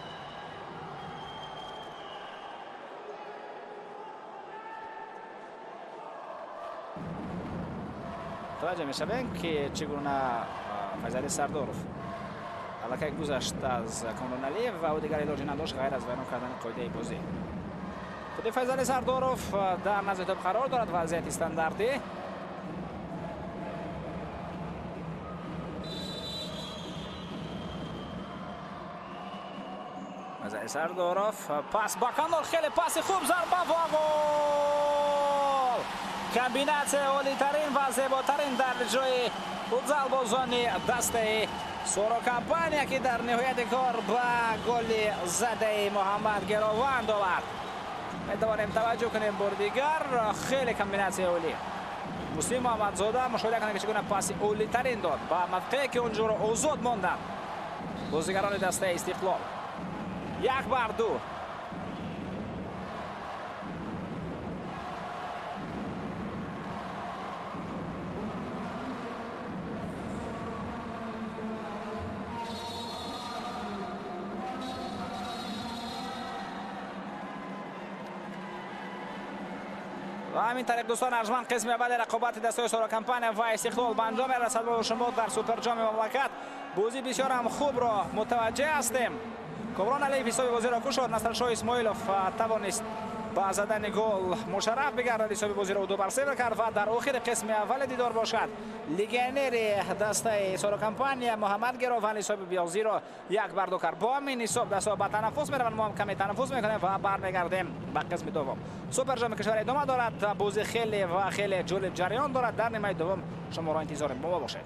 Таваҷҷӯҳ мешавем, ки чӣ гуна Файзали Сардоров аллакай гузашт аз Комрон Алиев ва ӯ дигар илоҷе надошт ғайр аз вайрон кардани қоидаи бозӣ. Худи Файзали Сардоров дар назди тӯб қарор дорад, вазъияти стандартӣ. Файзали Сардоров пас ба канор, хеле паси хуб, зарба ва гол! Комбинатсияи олитарин ва зеботарин дар ҷои футзалбозони дастаи Соро Компания, ки дар ниҳояти кор ба голи задаи Муҳаммад Герованд овард. Метавонем таваҷҷӯҳ кунем бори дигар, хеле комбинатсияи олӣ. Муслим Муҳаммадзода мушоҳида кунем, ки чӣ гуна паси олитарин дод ба мавқее, ки онҷоро озод монданд бозигарони дастаи Истиқлол. 1-2. ва ҳамин тариқ дӯстон арҷманд, қисми аввали рақобати дастаи Соро Компания ва Истиқлол ба анҷом мерасад. Бо шумо дар суперҷоми мамлакат бозӣ бисёр ҳам хубро мутаваҷҷеҳ ҳастем. Комрон Алиев ҳисоби бозиро кушод, Насршоҳ Исмоилов тавонист ба задани гол мушарраф бигардад, ҳисоби бозиро 2-0 кард ва дар охири қисми аввали дидор бошад легионери дастаи Соро Компания Муҳаммад Герован ҳисоби бозиро 1-2 кард. Бо ҳамин ҳисоб дастаҳо ба танаффус мераванд, мо ҳам каме танаффус мекунем ва бармегардем ба қисми дуввум. Суперҷоми кишвар идома дорад, бозӣ хеле ва хеле ҷолиб ҷараён дорад. Дар нимаи дуввум шуморо интизорем, бо мо бошед.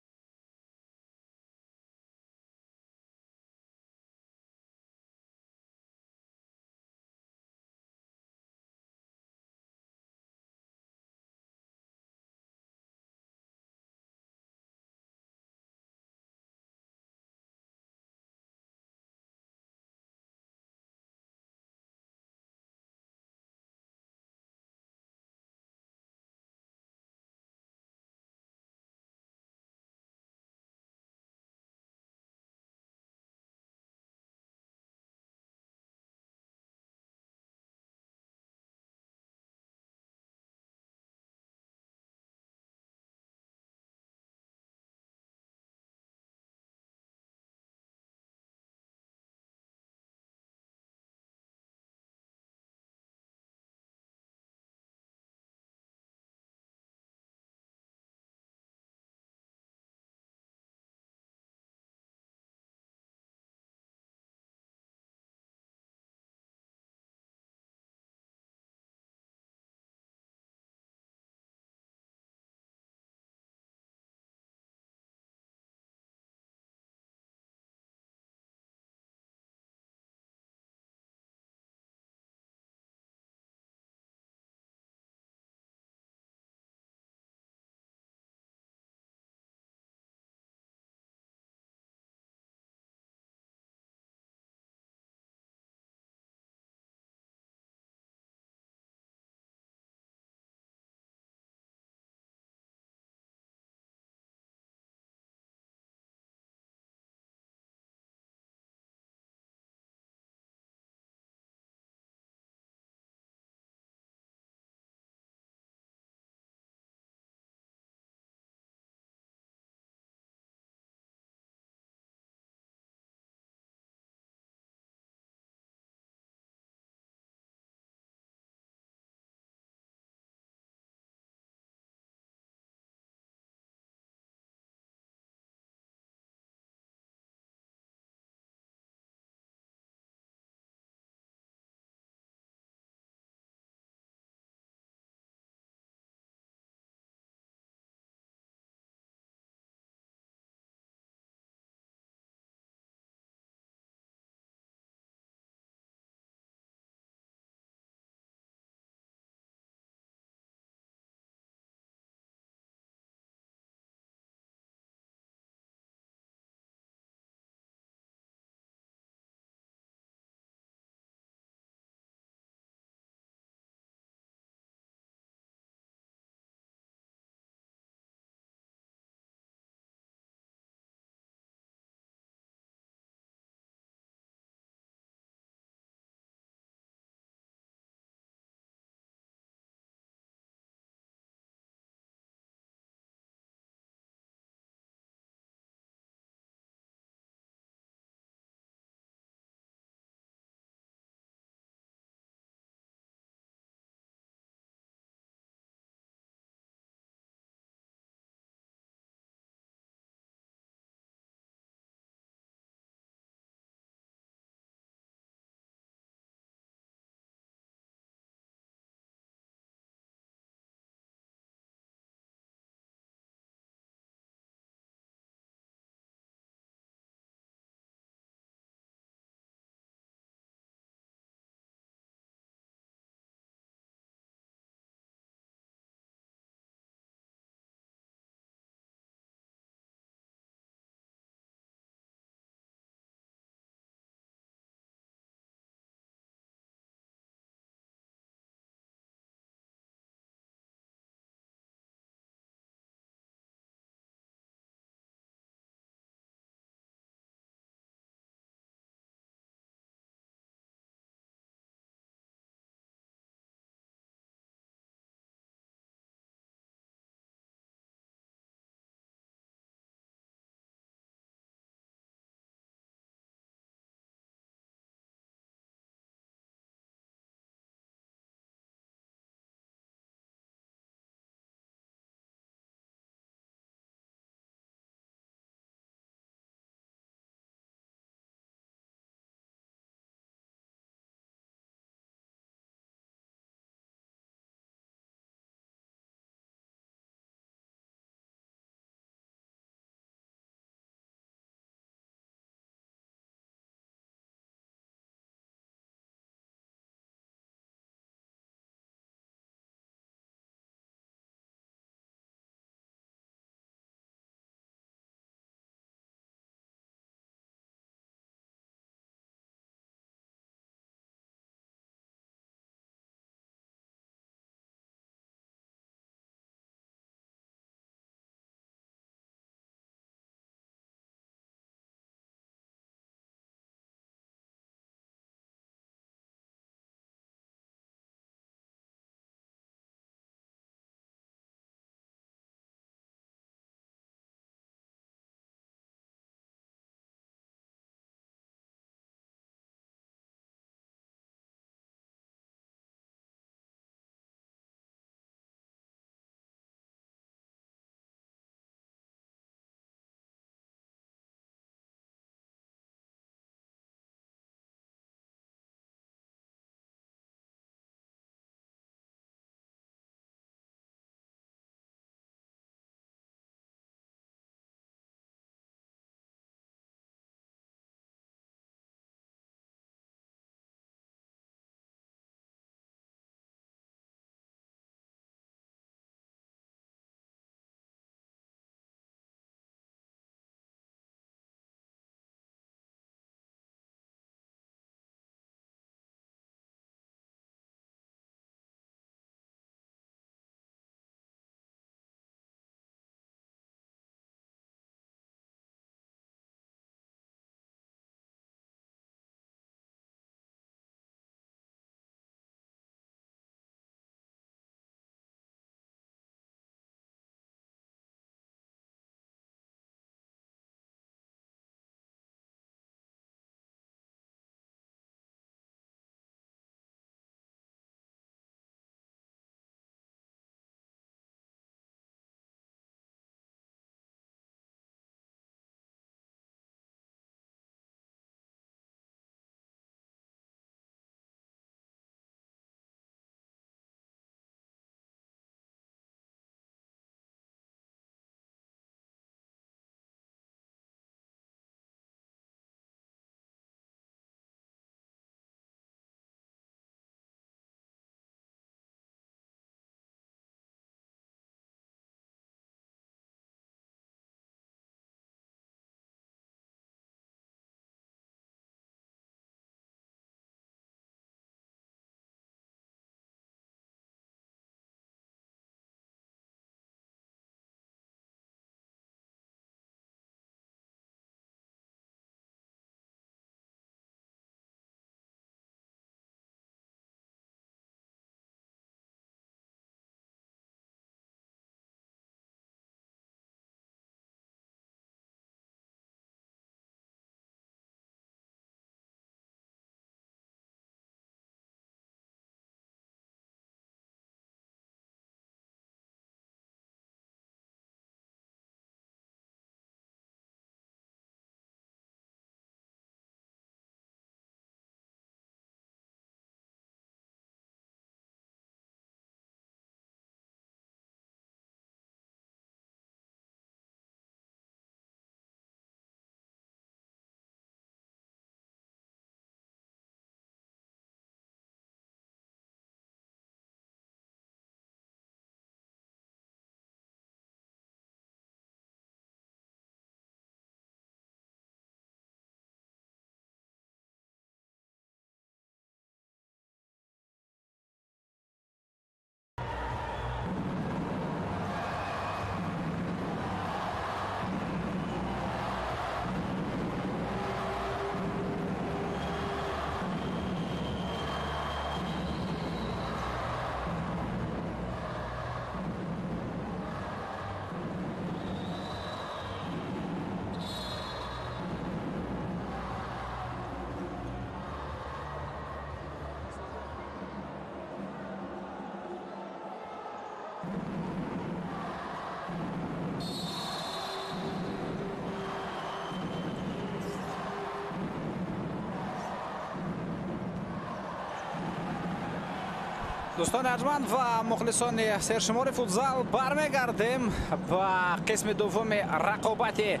Дӯстони арҷманд ва мухлисони сершумори футзал, бармегардем ба қисми дуввуми рақобати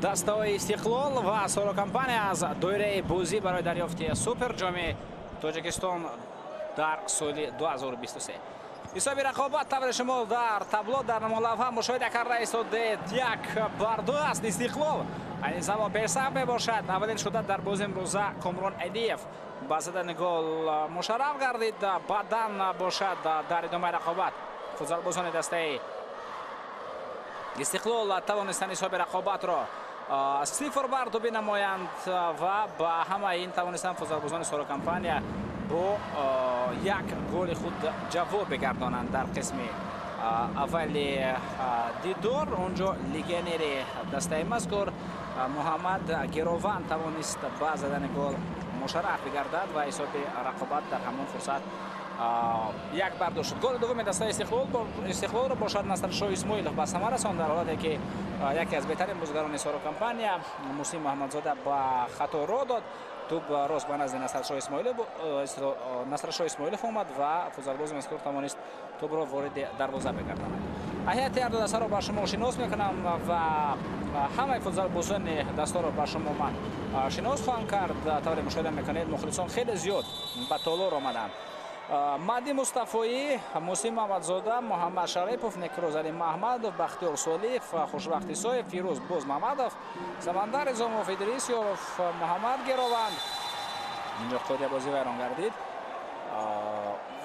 дастаҳои Истиқлол ва Соро Компания аз доираи бозӣ барои дарёфти суперҷоми Тоҷикистон дар соли 2023. Ҳисоби рақобат таври шумо дар табло дар намолавҳа мушоҳида карда истодед, 1-2 аст. Истиқлол айни замон пешсаф мебошад. Аввалин шуда дар бозии имрӯза Комрон Алиев ба задани гол мушарраф гардид. Баъдан бошад дар идомаи рақобат футзалбозони дастаи Истиқлол тавонистанд ҳисоби рақобатро 0-2 бинамоянд ва ба ҳамаи ин тавонистанд футзалбозони Соро Компания бо як голи худ ҷавоб бигардонанд. Дар қисми аввали дидор онҷо легионери дастаи мазкур Муҳаммад Гирован тавонист ба задани гол мушарраф бигардад ва ҳисоби рақобат дар ҳамон фурсат 1-2 шуд. Голи дуввуми дастаи Истиқлолро бошад Насршоҳ Исмоилов ба самар расонд, дар ҳолате ки яке аз беҳтарин бозигарони Соро Компания Мусим Муҳаммадзода ба хато роҳ дод. Тӯб рост ба назди Насршоҳ Исмоилов омад ва футзалбози мазкур тавонист тӯбро вориди дарвоза бигардонад. Ҳайати ҳарду дастаро ба шумо шинос мекунам ва ҳамаи футзалбозони дастаро ба шумо ман шинос хоҳам кард. Тавре мушоҳида мекунед, мухлисон хеле зиёд ба толор омаданд. Маҳди Мустафоӣ, Мусим Муҳаммадзода, Муҳаммад Шарипов, Некрӯзали Маҳмадов, Бахтиёр Солиев, Хушбахт Исоев, Фирӯз Бозмаҳмадов, Самандар Изомов, Идрис Ёров, Муҳаммад Герованд. Инҷо қоидаи бозӣ вайрон гардид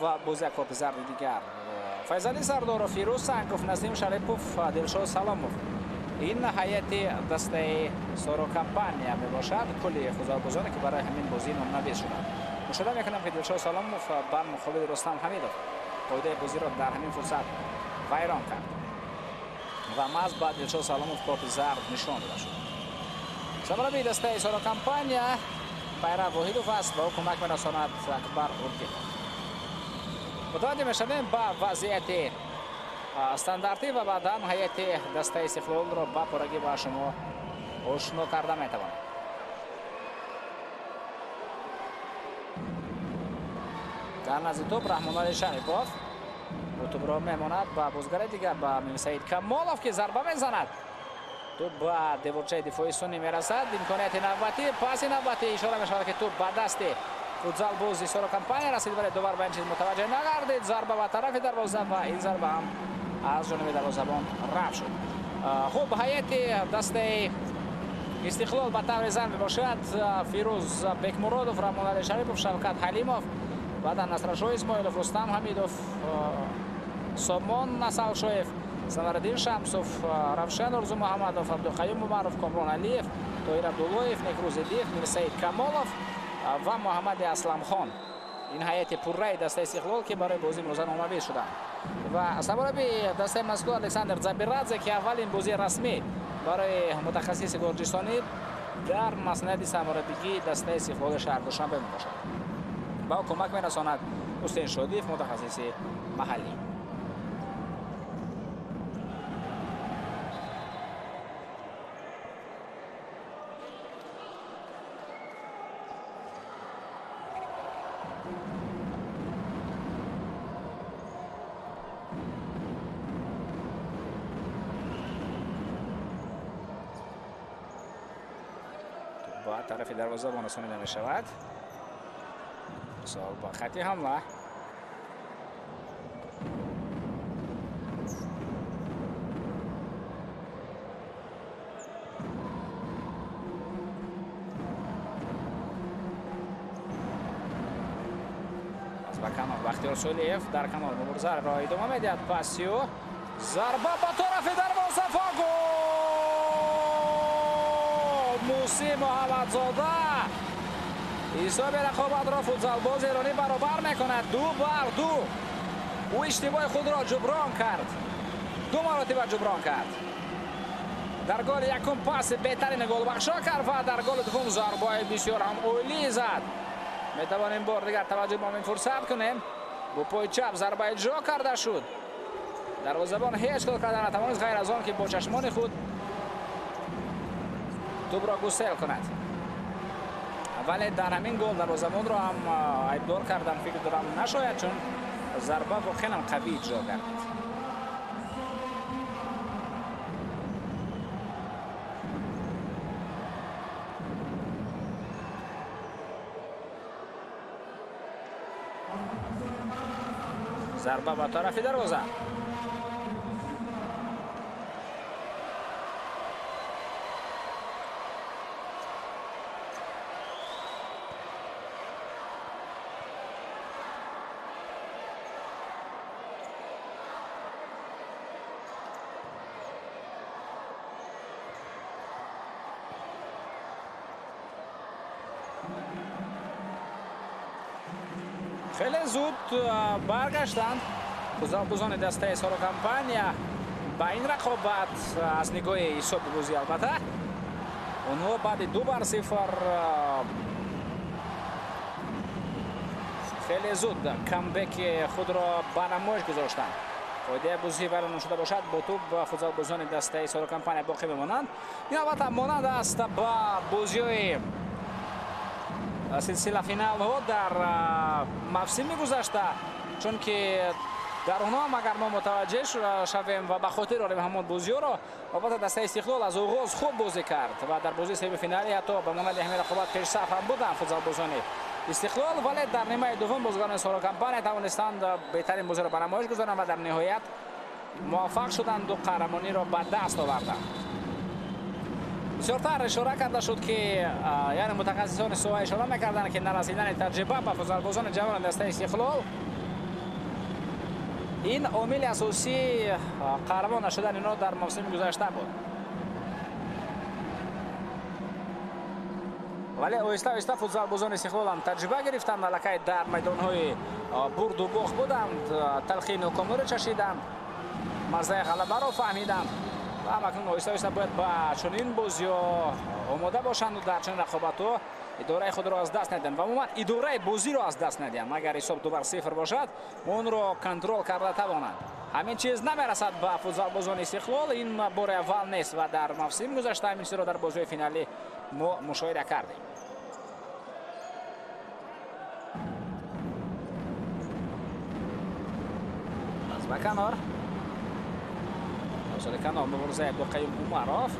ва боз як корти зарди дигар. Файзалӣ Сардоров, Фирӯз Сангов, Насим Шарипов, Дилшод Саломов. Ин ҳайати дастаи Соро Компания мебошад, кулли футзалбозоне ки барои ҳамин бозӣ номнавис шуданд. Мушоҳида мекунам ки Дилшод Саломов бар муқобили Рустам Ҳамидов қоидаи бозиро дар ҳамин фурсат вайрон кард ва маҳз ба Дилшод Саломов корти зард нишон дода шуд. Сармураббии дастаи Соро Компания Пайрав Воҳидов аст ва ӯ кӯмак мерасонад Акбар Ургилов. Мутаваҷҷеҳ мешавем ба вазъияти стандартӣ ва баъдан ҳайати дастаи Истиқлолро ба пуррагӣ ба шумо ошно карда метавонем. Дар назди тӯб Раҳмоналӣ Шарипов, ӯ тӯбро мемонад ба бозигари дигар, ба Мирсаид Камолов ки зарба мезанад. Тӯб ба деворчаи дифоии суннӣ мерасад. Имконияти навбатӣ, паси навбатӣ, ишора мешавад ки тӯб ба дасти футзалбози Соро Компания расид, вале довар ба ин чиз мутаваҷҷеҳ нагардид. Зарба ба тарафи дарвоза ва ин зарба ҳам аз ҷониби дарвозабон рафт шуд. Хуб, ҳайати дастаи Истиқлол ба таври зан мебошад: Фирӯз Бекмуродов, Раҳмоналӣ Шарипов, Шавкат Ҳалимов, баъдан Насршоҳ Исмоилов, Рустам Ҳамидов, Сомон Насалшоев, Санараддин Шамсов, Равшан Орзумуҳаммадов, Абдуқаюм Умаров, Комрон Алиев, Тоҳир Абдуллоев, Некрӯз Идиев, Мирсаид Камолов ва Муҳаммади Асламхон. Ин ҳайати пурраи дастаи Истиқлол ки барои бозии имрӯза номнавис шуданд. Ва сармураббии дастаи мазкур Александр Забирадзе, ки аввалин бозии расмӣ барои мутахассиси гурҷистонӣ дар маснади сармураббигии дастаи Истиқлоли шаҳр Душанбе мебошад. Ба ӯ кӯмак мерасонад Ҳусейн Шодиев, мутахассиси маҳаллӣ. Ба тарафи дарвозабон расонида мешавад. Сол ба хати ҳамла. Аз ба канор Бахтиёр Солиев дар канор муборизаро идома медиҳад. Пасиё, зарба ба тарафи дарвоза ва гол! Мусим Муҳаммадзода ҳисоби рақобатро футзалбози эронӣ баробар мекунад. 2-2. Ӯ иштибоҳи худро ҷуброн кард, ду маротиба ҷуброн кард. Дар голи якум паси беҳтарини голбахшо кард ва дар голи дуввум зарбаи бисёр ҳам олӣ зад. Метавонем бор дигар таваҷҷӯҳ ба ин фурсат кунем. Бо пои чап зарба иҷро карда шуд. Дарвозабон ҳеҷ кор карда натавонист ғайр аз он ки бо чашмони худ тӯбро гусел кунад. Вале дар ҳамин гол дарвозабонро ҳам айбдор кардан фикр дорам нашояд, чун Зарба воқеан ҳам қавӣ иҷро гардид. Зарба ба тарафи дарвоза. Хеле зуд баргаштанд футзалбозони дастаи Соро Компания ба ин рақобат аз нигоҳи ҳисоби бозӣ. Албатта онҳо баъди 2-0 хеле зуд камбеки худро ба намоиш гузоштанд. Қоидаи бозӣ вайрон нашуда бошад, бо тӯб футзалбозони дастаи Соро Компания боқӣ мемонанд. Ин албатта монанд аст ба бозиҳои силсила финалҳо дар мавсими гузашта, чунки дар онҳо ҳам агар мо мутаваҷҷеҳ шавем ва ба хотир орем ҳамон бозиҳоро, албатта дастаи Истиқлол аз оғоз хуб бозӣ кард ва дар бозии семифиналӣ ҳатто ба монанди ҳамин рақобат пешсаф ҳам буданд футзалбозони Истиқлол, вале дар нимаи дуввум бозигарони Соро Компания тавонистанд беҳтарин бозиро ба намоиш гузоранд ва дар ниҳоят муваффақ шуданду қаҳрамониро ба даст оварданд. Бисёртар ишора карда шуд ки яъне мутахассисони соҳа ишора мекарданд ки нарасидани таҷриба ба футзалбозони ҷавони дастаи Истиқлол ин омили асосии қаҳрамон нашудани инҳо дар мавсими гузашта буд. Вале оҳиста оҳиста футзалбозони Истиқлол ҳам таҷриба гирифтанд, аллакай дар майдонҳои бурду бохт буданд, талхии нокомиро чашиданд, маззаи ғалабаро фаҳмиданд ва ҳамакнун оҳиста оҳиста бояд ба чунин бозиҳо омода бошанду дар чунин рақобатҳо идораи худро аз даст надиҳанд ва умуман идораи бозиро аз даст надиҳанд. Агар ҳисоб 2-0 бошад, онро контрол карда тавонанд. Ҳамин чиз намерасад ба футзалбозони Истиқлол. Ин бори аввал нест ва дар мавсими гузашта ҳамин чизро дар бозиҳои финалӣ мо мушоҳида кардем. Аз ба канор канор мубориза бо Қаюм Умаров.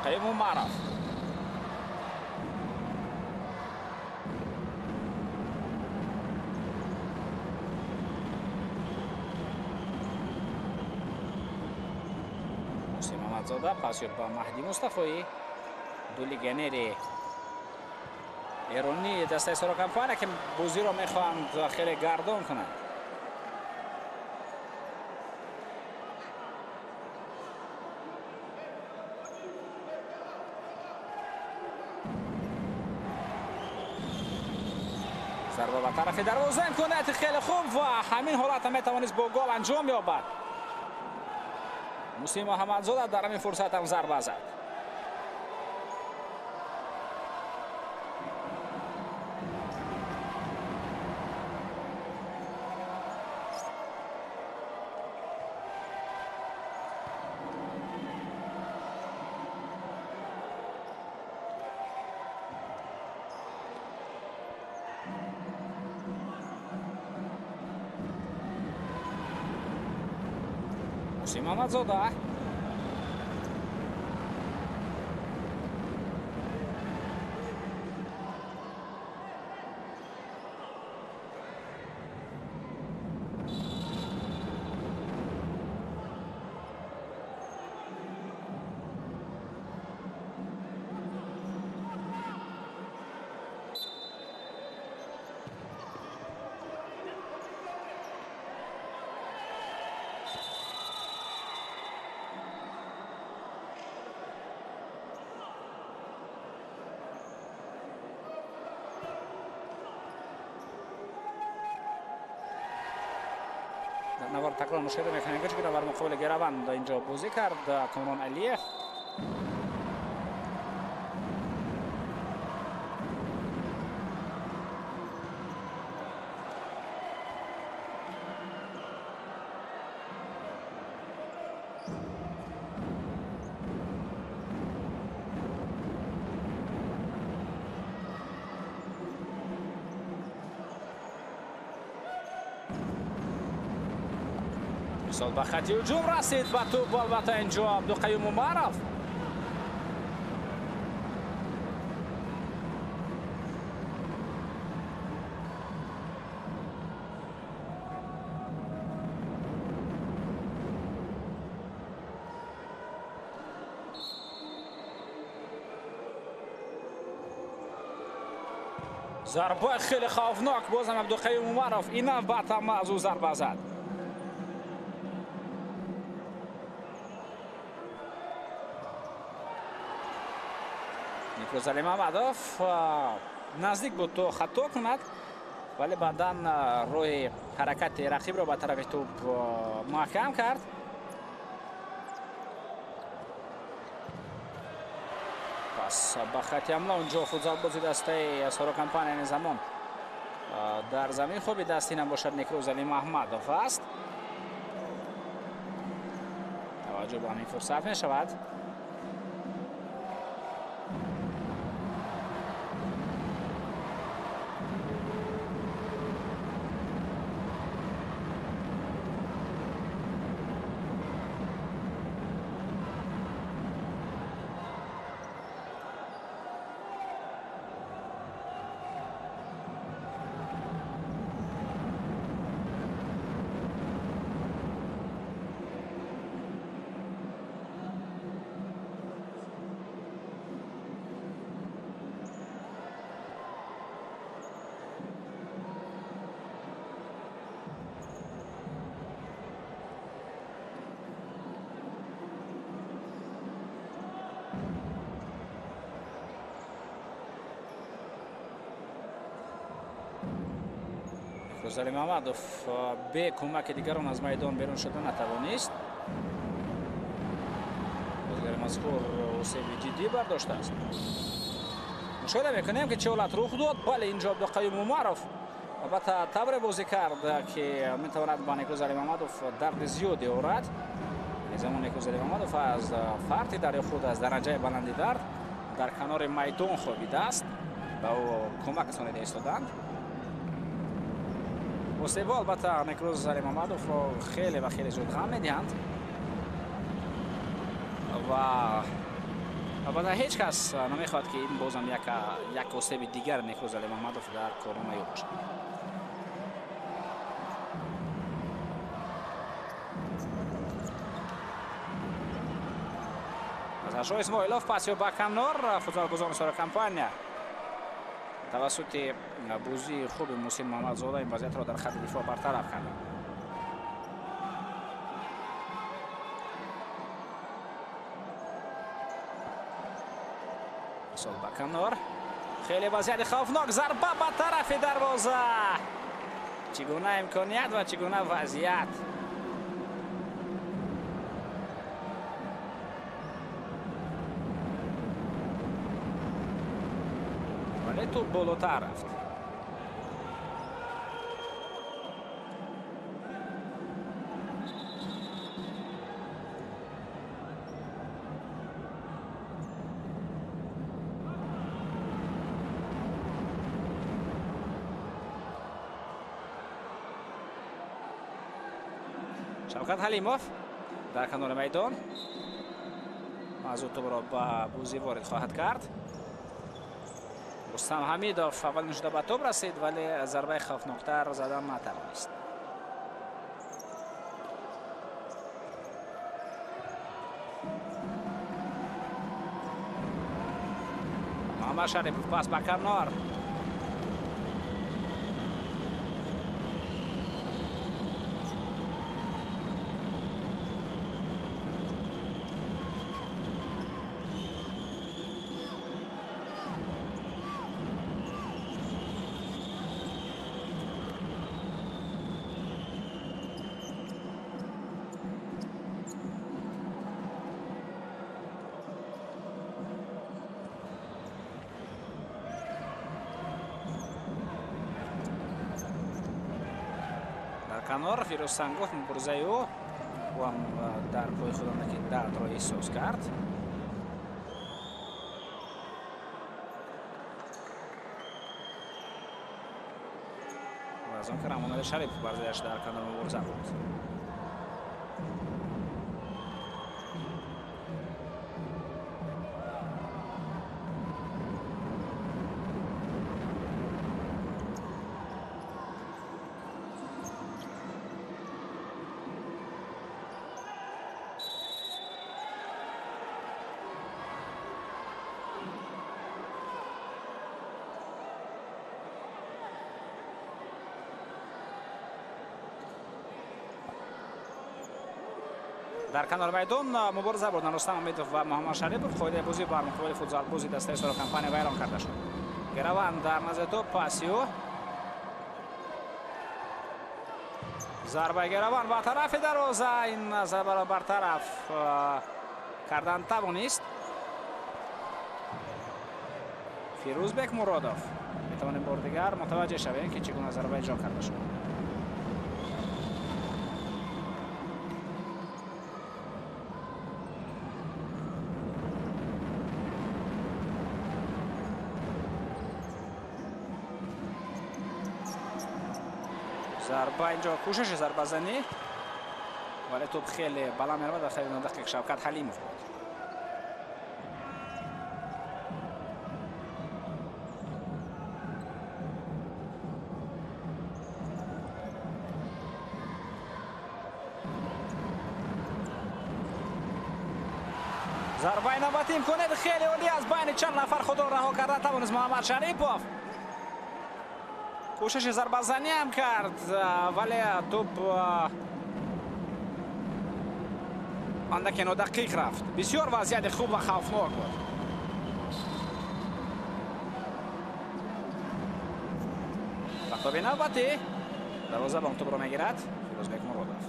Қаюм Умаров. Муси Мамадзода пас ёфт ба Маҳдӣ Мустафоӣ, ду легионери эронии дастаи Соро Компания ки бозиро мехоҳанд хеле гардон кунанд. Зарба ба тарафи дарвоза, имконияти хеле хуб ва ҳамин ҳолат метавонист бо гол анҷом ёбад. Муси Муҳаммадзода дар ҳамин фурсат ҳам зарба зад. Мамадзода. Навор такрор мушоҳида мекунем, ки чигуна бар муқобили Гераванд инҷо бозӣ кард Комрон Алиев. Ба хати ҳуҷум расид ба тӯб, албатта инҷо Абдуқаюм Умаров. Зарбаи хеле хавфнок, бозам Абдуқаюм Умаров инам ба тамаъ аз ӯ зарба зад. Некрӯз Алимамадов наздик буд то хато кунад, вале баъдан роҳи ҳаракати рақибро ба тарафи тӯб маҳкам кард. Пас ба хати ҳамла онҷо футзалбози дастаи Соро Компания ин замон дар замин хобидааст. Инам бошад Некрӯз Алимаҳмадов аст. Таваҷҷӯҳ ба ҳамин фурсат мешавад. Некрӯз Алимамадов бе кӯмаки дигарон аз майдон берун шуда натавонист. Бозигари мазкур осеби ҷиддӣ бардоштааст. Мушоҳида мекунем, ки чӣ ҳолат рух дод. Бале, инҷо Абдуқаюм Умаров албатта тавре бозӣ кард, ки метавонад ба Некрӯз Алимамадов дарди зиёде орад. Ин замон Некрӯз Алимамадов аз фарти дари худ аз дараҷаи баланди дард дар канори майдон хобидааст. Ба ӯ кӯмак расонида истоданд. Осебо албатта Некрӯз Алимамадовро хеле ва хеле зуд ғам медиҳанд ва албатта ҳеҷ кас намехоҳад, ки ин бозам як осеби дигар Некрӯз Алимамадов дар корномаи ӯ бошад. Азаршоҳ Исмоилов пас ё ба канор футзалбозони Соро Компания тавассути бозии хуби Муҳсин Муҳаммадзода ин вазъиятро дар хати дифоъ бартараф карданд. Сол ба канор, хеле вазъияти хавфнок, зарба ба тарафи дарвоза. Чӣ гуна имконият ва чӣ гуна вазъият! Вале тӯб болотар рафт. Шавкат Ҳалимов дар канори майдон аз ӯ тӯбро ба бозӣ ворид хоҳад кард. Рустам Ҳамидов аввалин шуда ба тӯб расид, вале зарбаи хавфноктар задан натавонист. Муҳаммад Шарипов пас ба канор. Канор Фирӯз Сангов муборизаи ӯ ҳам дар пои худ ки дардро эҳсос кард. Ва аз он ки Рамонали Шарипов бар зиддаш дар канор мубориза бурд. Дар канори майдон мубориза бурданд Рустам Ҳамидов ва Муҳаммад Шарипов. Қоидаи бозӣ бар муқобили футзалбози дастаи Соро Компания вайрон карда шуд. Гираван дар назди топ, паси ӯ. Зарбаи Гираван ба тарафи дарвоза. Ин зарбаро бартараф кардан тавонист Фирӯзбек Муродов. Метавонем бори дигар мутаваҷҷеҳ шавем, ки чӣ гуна зарба иҷро карда шуд. Зарба инҷо кӯшиши зарбазанӣ, вале тӯп хеле баланд меравад ва хеле нодақиқ Шавкат Ҳалимов буд. Зарбаи навбатӣ, имконияти хеле олӣ аз байни чанд нафар худро раҳо карда тавонист Муҳаммад Шарипов. Кӯшиши зарбазанӣ ҳам кард, вале тӯп андаке нодақиқ рафт. Бисёр вазъияти хуб ва хавфнок буд. Ва тоби навбатӣ дарвозабон тӯпро мегирад Фирӯзбек Муродов.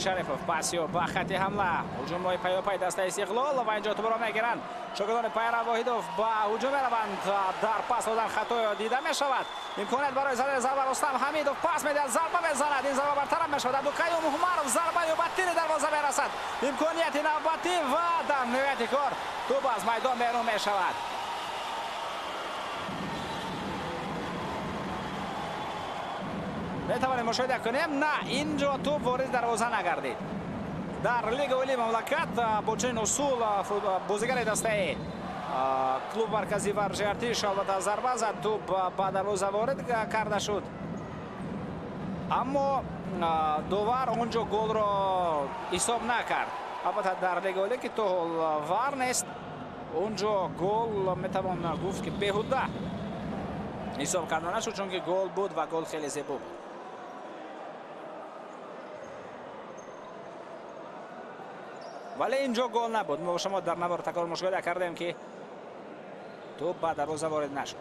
Шарипов пасио ба хати ҳамла. Ҳуҷумҳои пайопай дастаи Истиқлол ва инҷо тӯпро мегиранд. Шогирдони Пайрав Воҳидов ба ҳуҷум мераванд. Дар пас додан хатоё дида мешавад. Имконият барои задани зарба Рустам Ҳамидов пас медиҳад, зарба мезанад. Ин зарба бартараф мешавад. Абдуқаюм Умаров зарбаи ба тири дарвоза мерасад. Имконияти навбатӣ ва дар ниҳояти кор тӯп аз майдон берун мешавад. Метавонем мушоҳида кунем, на, инҷо тӯп ворид дарвоза нагардид. Дар лигаи олии мамлакат бо чунин усул бозигари дастаи клуб марказии варзиши Артиш албатта зарба зад, тӯп ба дарвоза ворид карда шуд. Аммо довар онҷо голро ҳисоб накард. Албатта дар лигаи олӣ, ки то ҳол вар нест, онҷо гол метавон гуфт, ки беҳуда ҳисоб карда нашуд, чунки гол буд ва гол хеле зебо буд. Вале инҷо гол набуд. Мо шумо дар навор такрор мушоҳида кардем, ки тӯп ба дарвоза ворид нашуд.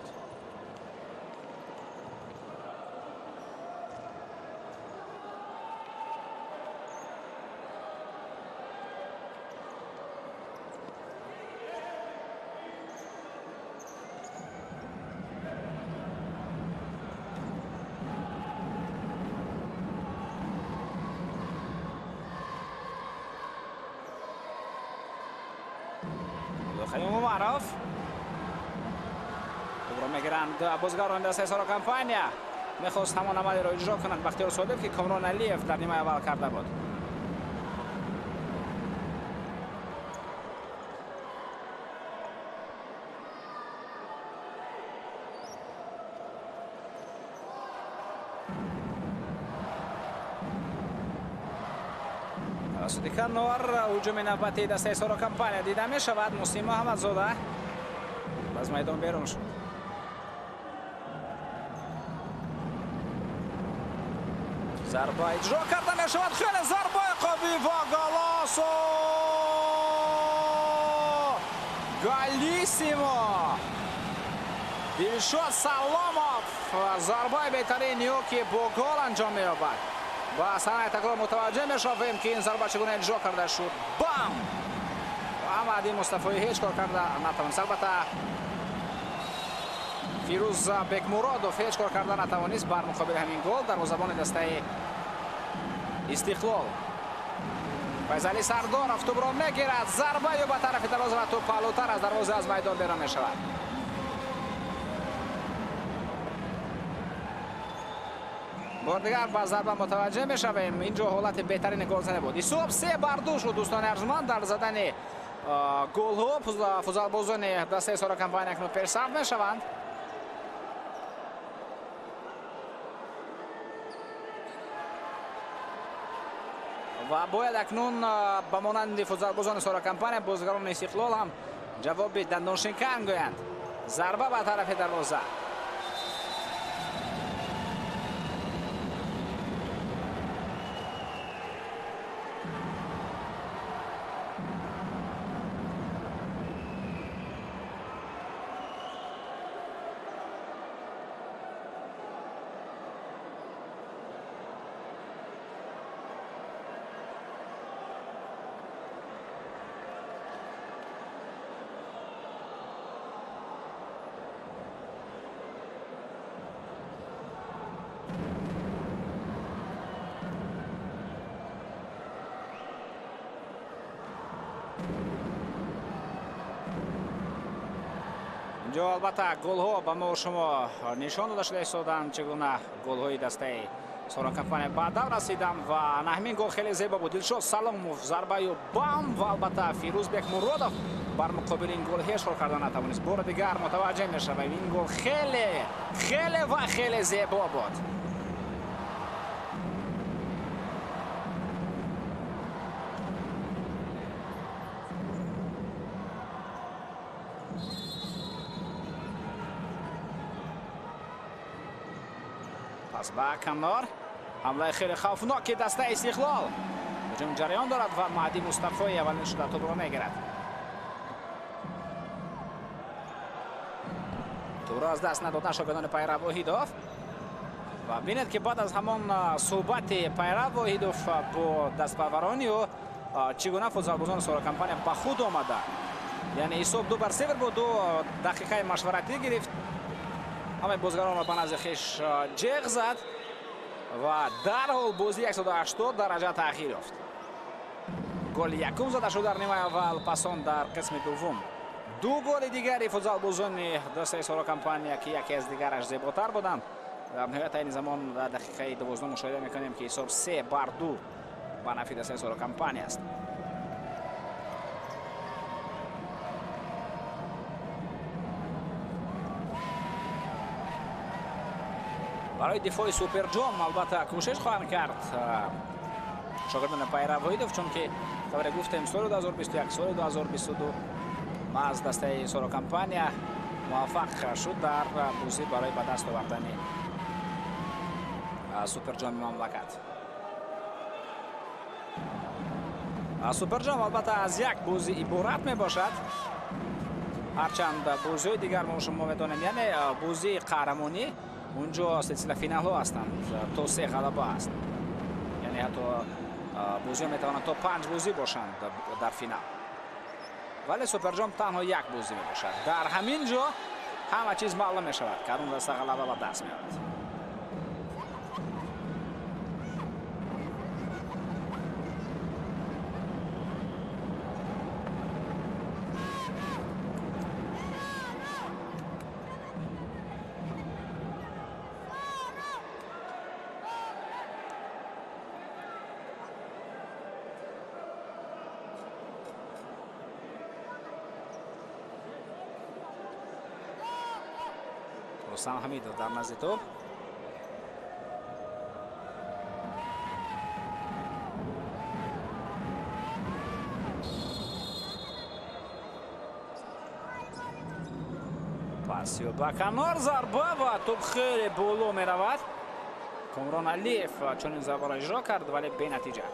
Хайум Умаров тӯпро мегиранд бозигарони дастаи Соро Компания. Мехост ҳамон амалиро иҷро кунанд Бахтиёр Содиқ, ки Комрон Алиев дар нимаи аввал карда буд. Тавассути канор ҳуҷуми навбатии дастаи Соро Компания дида мешавад. Муслим Муҳаммадзода аз майдон берун шуд. Зарба иҷро карда мешавад. Хеле зарбаи қавӣ ва голосо! Галисимо! Дилшод Саломов зарбаи беҳтарини ӯ ки бо гол анҷом меёбад. Ба саҳнаи такрор мутаваҷҷеҳ мешавем ки ин зарба чӣ гуна иҷро карда шуд. Бам! Ва Маҳдӣ Мустафоӣ ҳеҷ кор карда натавонист. Албатта Фирӯз Бекмуродов ҳеҷ кор карда натавонист бар муқобили ҳамин гол дарвозабони дастаи Истиқлол. Файзалӣ Сардоров тӯбро мегирад, зарбаю ба тарафи дарвоза ва тӯб паҳлӯтар аз дарвоза аз майдон берун мешавад. Бор дигар ба зарба мутаваҷҷеҳ мешавем. Инҷо ҳолати беҳтарини голзанӣ буд. Ҳисоб 3-2 шуд дӯстони арҷманд. Дар задани голҳо футзалбозони дастаи Сора Компания акнун пешсаф мешаванд. Ва бояд акнун ба монанди футзалбозони Сора Компания бозигарони Истиқлол ҳам ҷавоби дандоншикан гӯянд. Зарба ба тарафи дарвоза. Инҷо албатта голҳо ба мо шумо нишон дода шуда истоданд, чӣ гуна голҳои дастаи Сора Компания ба давр расиданд ва ҳамин гол хеле зебо буд. Дилшод Саломов зарбаю бам ва албатта Фирӯз Бекмуродов бар муқобили ин гол ҳеҷ кор карда натавонист. Бори дигар мутаваҷҷеҳ мешавем, ин гол хеле хеле ва хеле зебо буд. Пас ба канор ҳамлаи хеле хавфноки дастаи Истиқлол ҳуҷум ҷараён дорад ва Маҳдӣ Мустафоӣ аввалин шуда тӯбро мегирад. Тӯбро аз даст надодан шогирдони Пайрав Воҳидов. Ва бинед ки баъд аз ҳамон суҳбати Пайрав Воҳидов бо дастпарварони ӯ чӣ гуна футзалбозони Сора Компания ба худ омада. Яъне ҳисоб 2-0 буд, 2 дақиқаи машваратӣ гирифт. Ҳамаи бозигаронро ба назди хеш ҷеғ зад ва дарҳол бозӣ 180 дараҷа таъхир ёфт. Голи якум зада шуд дар нимаи аввал, пас он дар қисми дуввум ду голи дигари футзалбозони дастаи Сора Компания ки яке аз дигараш зеботар буданд. Дар ниҳоят айни замон дар дақиқаи 12 мушоҳида мекунем ки ҳисоб 3-2 ба нафи дастаи Сора Компания аст. Барои дифои Суперҷом албатта кӯшиш хоҳанд кард шогирдони Пайрав Воҳидов, чунки тавре гуфтем соли 2021, соли 2022 маҳз дастаи Сора Компания муваффақ шуд дар бозӣ барои ба даст овардани Суперҷоми мамлакат. Суперҷом албатта аз як бозӣ иборат мебошад. Ҳарчанд бозиҳои дигар мо шумо медонем, яъне бозии қаҳрамонӣ унҷо силсила финалҳо ҳастанд, то 3 ғалаба аст. Яъне ҳатто бозиҳо метавонанд то 5 бозӣ бошанд дар финал. Вале Суперҷом танҳо як бозӣ мебошад. Дар ҳамин ҷо ҳама чиз маълум мешавад, кадом даста ғалаба ба даст меорад. Рустам Ҳамидов дар назди тӯб. Пасио ба канор, зарба ва тӯб хеле боло меравад. Комрон Алиев чунин зарбаро иҷро кард, вале бенатиҷа.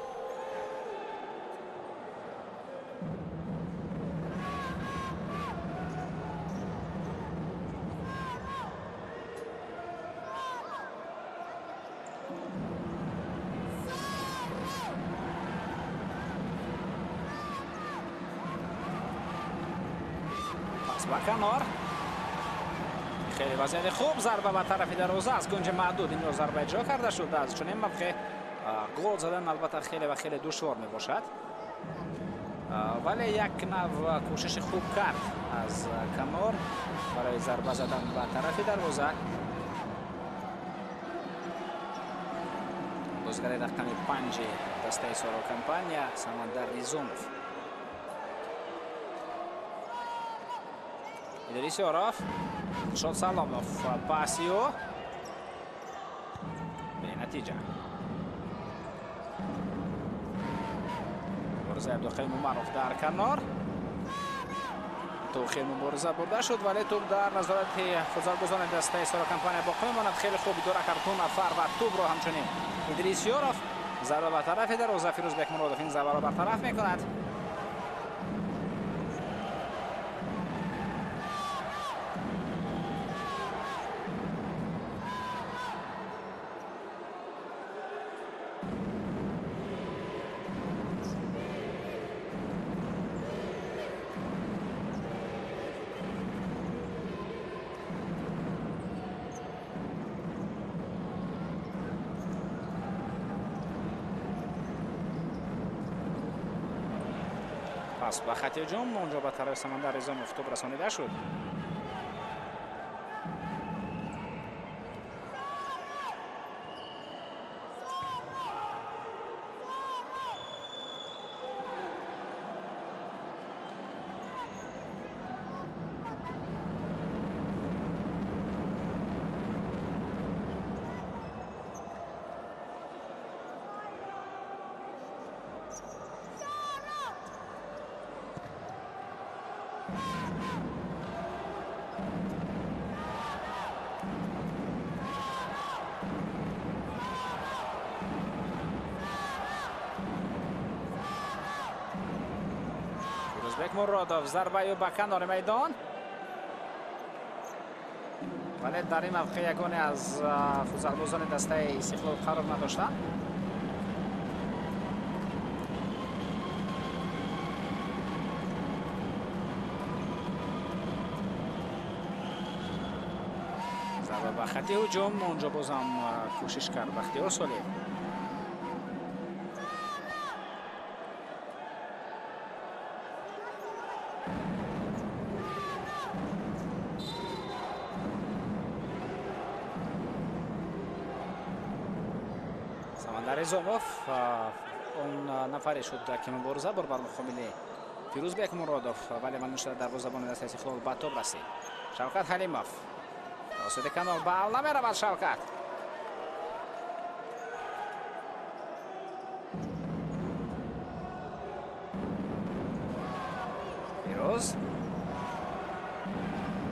Пас ба канор. Хеле вазъияти хуб, зарба ба тарафи дарвоза аз гунҷи маҳдуд инро зарба иҷро карда шуд. Аз чунин мавқеъ гол задан албатта хеле ва хеле душвор мебошад. Вале як нав кӯшиши хуб кард аз канор барои зарба задан ба тарафи дарвоза. Бозигари рақами 5 дастаи Соро компания Самандар Низомов. Идрис Ёров, Дилшод Саломов, пасио бенатиҷа. Муборизаи Абдуқаюм Умаров дар канор. Тӯхи мубориза бурда шуд, вале тӯб дар назорати футзалбозони дастаи Соро компания боқӣ мемонад. Хеле хуб идора кард ду нафар ва тӯбро ҳамчунин Идрис Ёров. Зарба ба тарафи дарвоза, Фирӯз Бекмуродов ин зарбаро бартараф мекунад. Пас ба хати ҳуҷум, онҷо ба тарафи Самандар Низомов тӯб расонида шуд. Муродов зарбаи ба канори майдон, вале дар ин мавқеъ ягоне аз футзалбозони дастаи Истиқлол қарор надоштанд. Зарба ба хати ҳуҷум, онҷо бозам кӯшиш кард Бахтиёр Солиев. Самандар Низомов он нафаре шуд ки мубориза бурд бар муқобили Фирӯз Бекмуродов, вале манушта дарвозабони дастаи Истиқлол ба тоб расид. Шавкат Ҳалимов тавассути канор ба авла меравад. Шавкат Фирӯз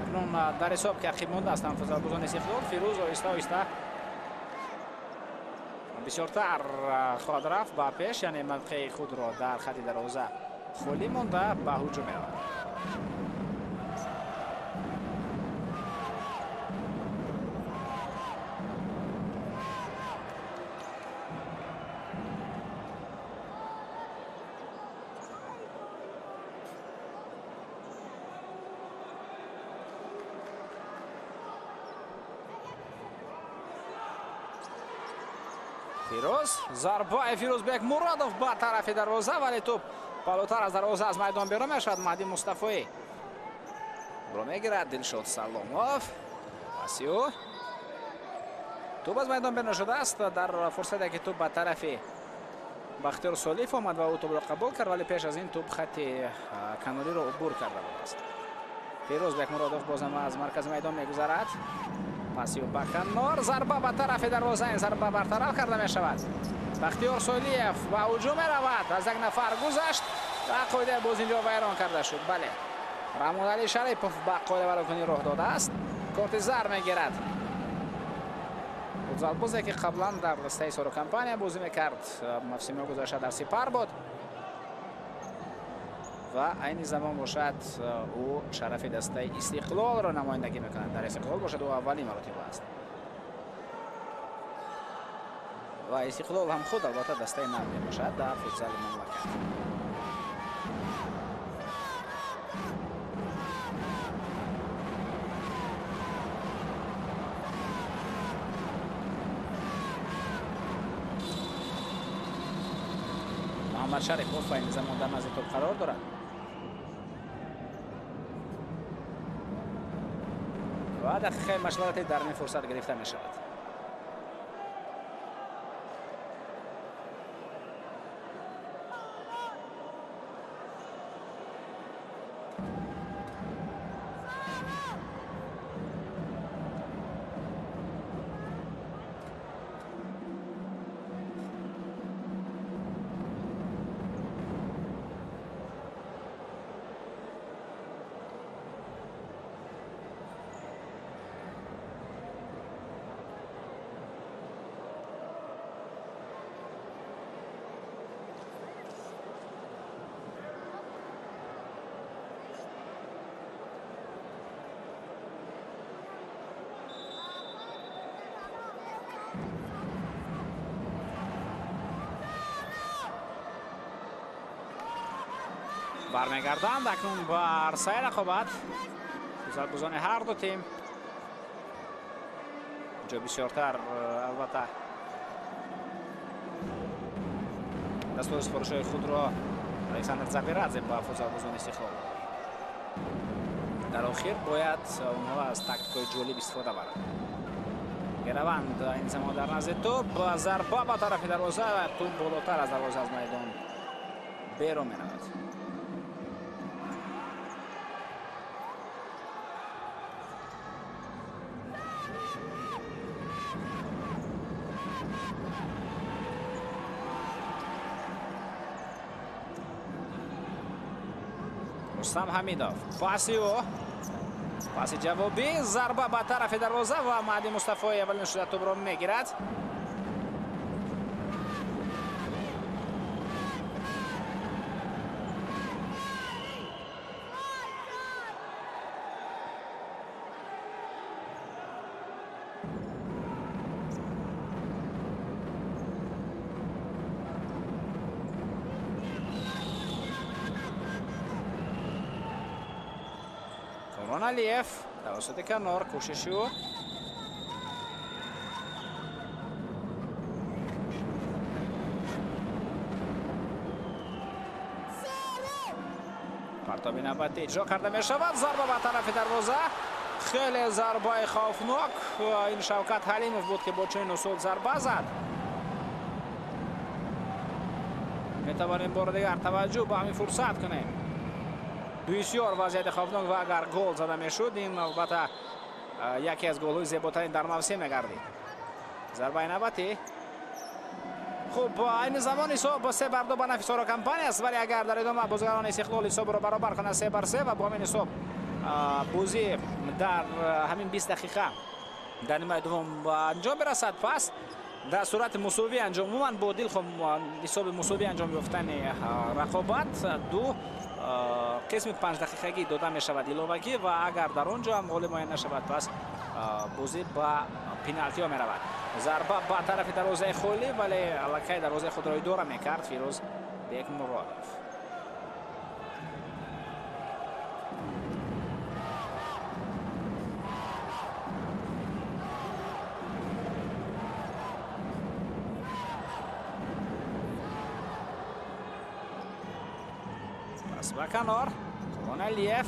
акнун дар ҳисоб ки ақиб монда ҳастанд футзалбозони Истиқлол. Фирӯз оҳиста оҳиста бисёртар хоҳад рафт ба пеш, яъне мавқеи худро дар хати дарвоза холӣ монда ба ҳуҷум меравад. Фирӯз, зарбаи Фирӯзбек Муродов ба тарафи дарвоза, вале тӯб болотар аз дарвоза аз майдон берун мешавад. Маҳди Мустафоӣ ро мегирад. Дилшод Саломов паси ӯ. Тӯб аз майдон берун шудааст дар фурсате ки тӯб ба тарафи Бахтиёр Солиев омад ва ӯ тӯбро қабул кард, вале пеш аз ин тӯб хати канориро убур карда будааст. Фирӯз Бекмуродов бозам аз маркази майдон мегузарад. Паси ӯ ба канор, зарба ба тарафи дарвоза, ин зарба бартараф карда мешавад. Бахтиёр Солиев ба ҳуҷум меравад, аз як нафар гузашт ва қоидаи боз инҷо вайрон карда шуд. Бале, Раҳмонали Шарипов ба қоидавайронкунӣ роҳ додааст, корти зар мегирад. Футзалбозе ки қаблан дар дастаи Соро компания бозӣ мекард, мавсими гузашта дар Сипар буд ва айни замон бошад ӯ шарафи дастаи Истиқлолро намояндагӣ мекунад. Дар Истиқлол бошад ӯ аввалин маротиба аст ва Истиқлол ҳам худ албатта дастаи нав мебошад дар футзали мамлакат. Муҳаммад Шарипов айни замон дар назди топ қарор дорад. Ва дақиқаи машварати дар ин фурсат гирифта мешавад. Бармегарданд акнун ба арсаи рақобат футзалбозони ҳар ду тим. Инҷо бисёртар албатта дастуру супоришҳои худро Александр Забирадзе ба футзалбозони Истиқлол. Дар охир бояд онҳо аз тактикаҳои ҷолиб истифода баранд. Гираванд ин замон дар назди тӯб, зарба ба тарафи дарвоза ва тӯб болотар аз дарвоза аз майдон берун меравад. Рустам Ҳамидов, паси ӯ, паси ҷавобӣ, зарба ба тарафи дарвоза ва Маҳди Мустафои аввалин шуда тӯбро мегирад. Алиев тавассути канор кӯшиши ӯ. Партоби навбатӣ иҷро карда мешавад. Зарба ба тарафи дарвоза. Хеле зарбаи хавфнок. Ин Шавкат Ҳалимов буд, ки бо чунин усул зарба зад. Метавонем бори дигар таваҷҷӯҳ ба ҳамин фурсат кунем. Бисёр вазъияти хавфнок ва агар гол зада мешуд, ин албатта яке аз голҳои зеботарин дар мавсим мегардид. Зарбаи навбатӣ. Хуб, айни замон ҳисоб 3-2 ба нафи Соро Компания аст, вале агар дар идома бозигарони Истиқлол ҳисобро баробар кунанд 3-3 ва бо ҳамин ҳисоб бозӣ дар ҳамин 20 дақиқа дар нимаи дуввум ба анҷом бирасад, пас дар сурати мусовӣ анҷом, умуман бо дилхоҳ ҳисоби мусовӣ анҷом ёфтани рақобат ду қисми 5 дақиқагӣ дода мешавад иловагӣ ва агар дар он ҷо ҳам ғолиб муайян нашавад, пас бозӣ ба пеналтиҳо меравад. Зарба ба тарафи дарвозаи холӣ, вале аллакай дарвозаи худро идора мекард Фирӯз Бекмуродов. Ба канор Комрон Алиев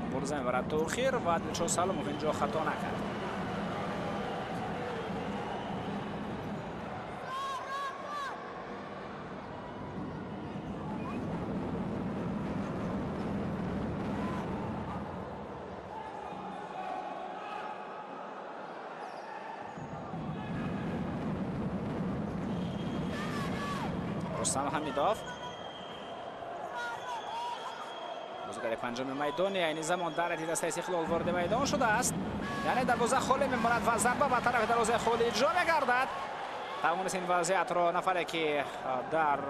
мубориза мебарад то охир ва Дилшод Саломов инҷо хато накард. Рустам Ҳамидов бозигари панҷуми майдони айни замон дар ҳайати дастаи Истиқлол вориди майдон шудааст. Яъне дарвоза холӣ мемонад ва зарба ба тарафи дарвозаи холӣ иҷро мегардад. Тавонист ин вазъиятро нафаре ки дар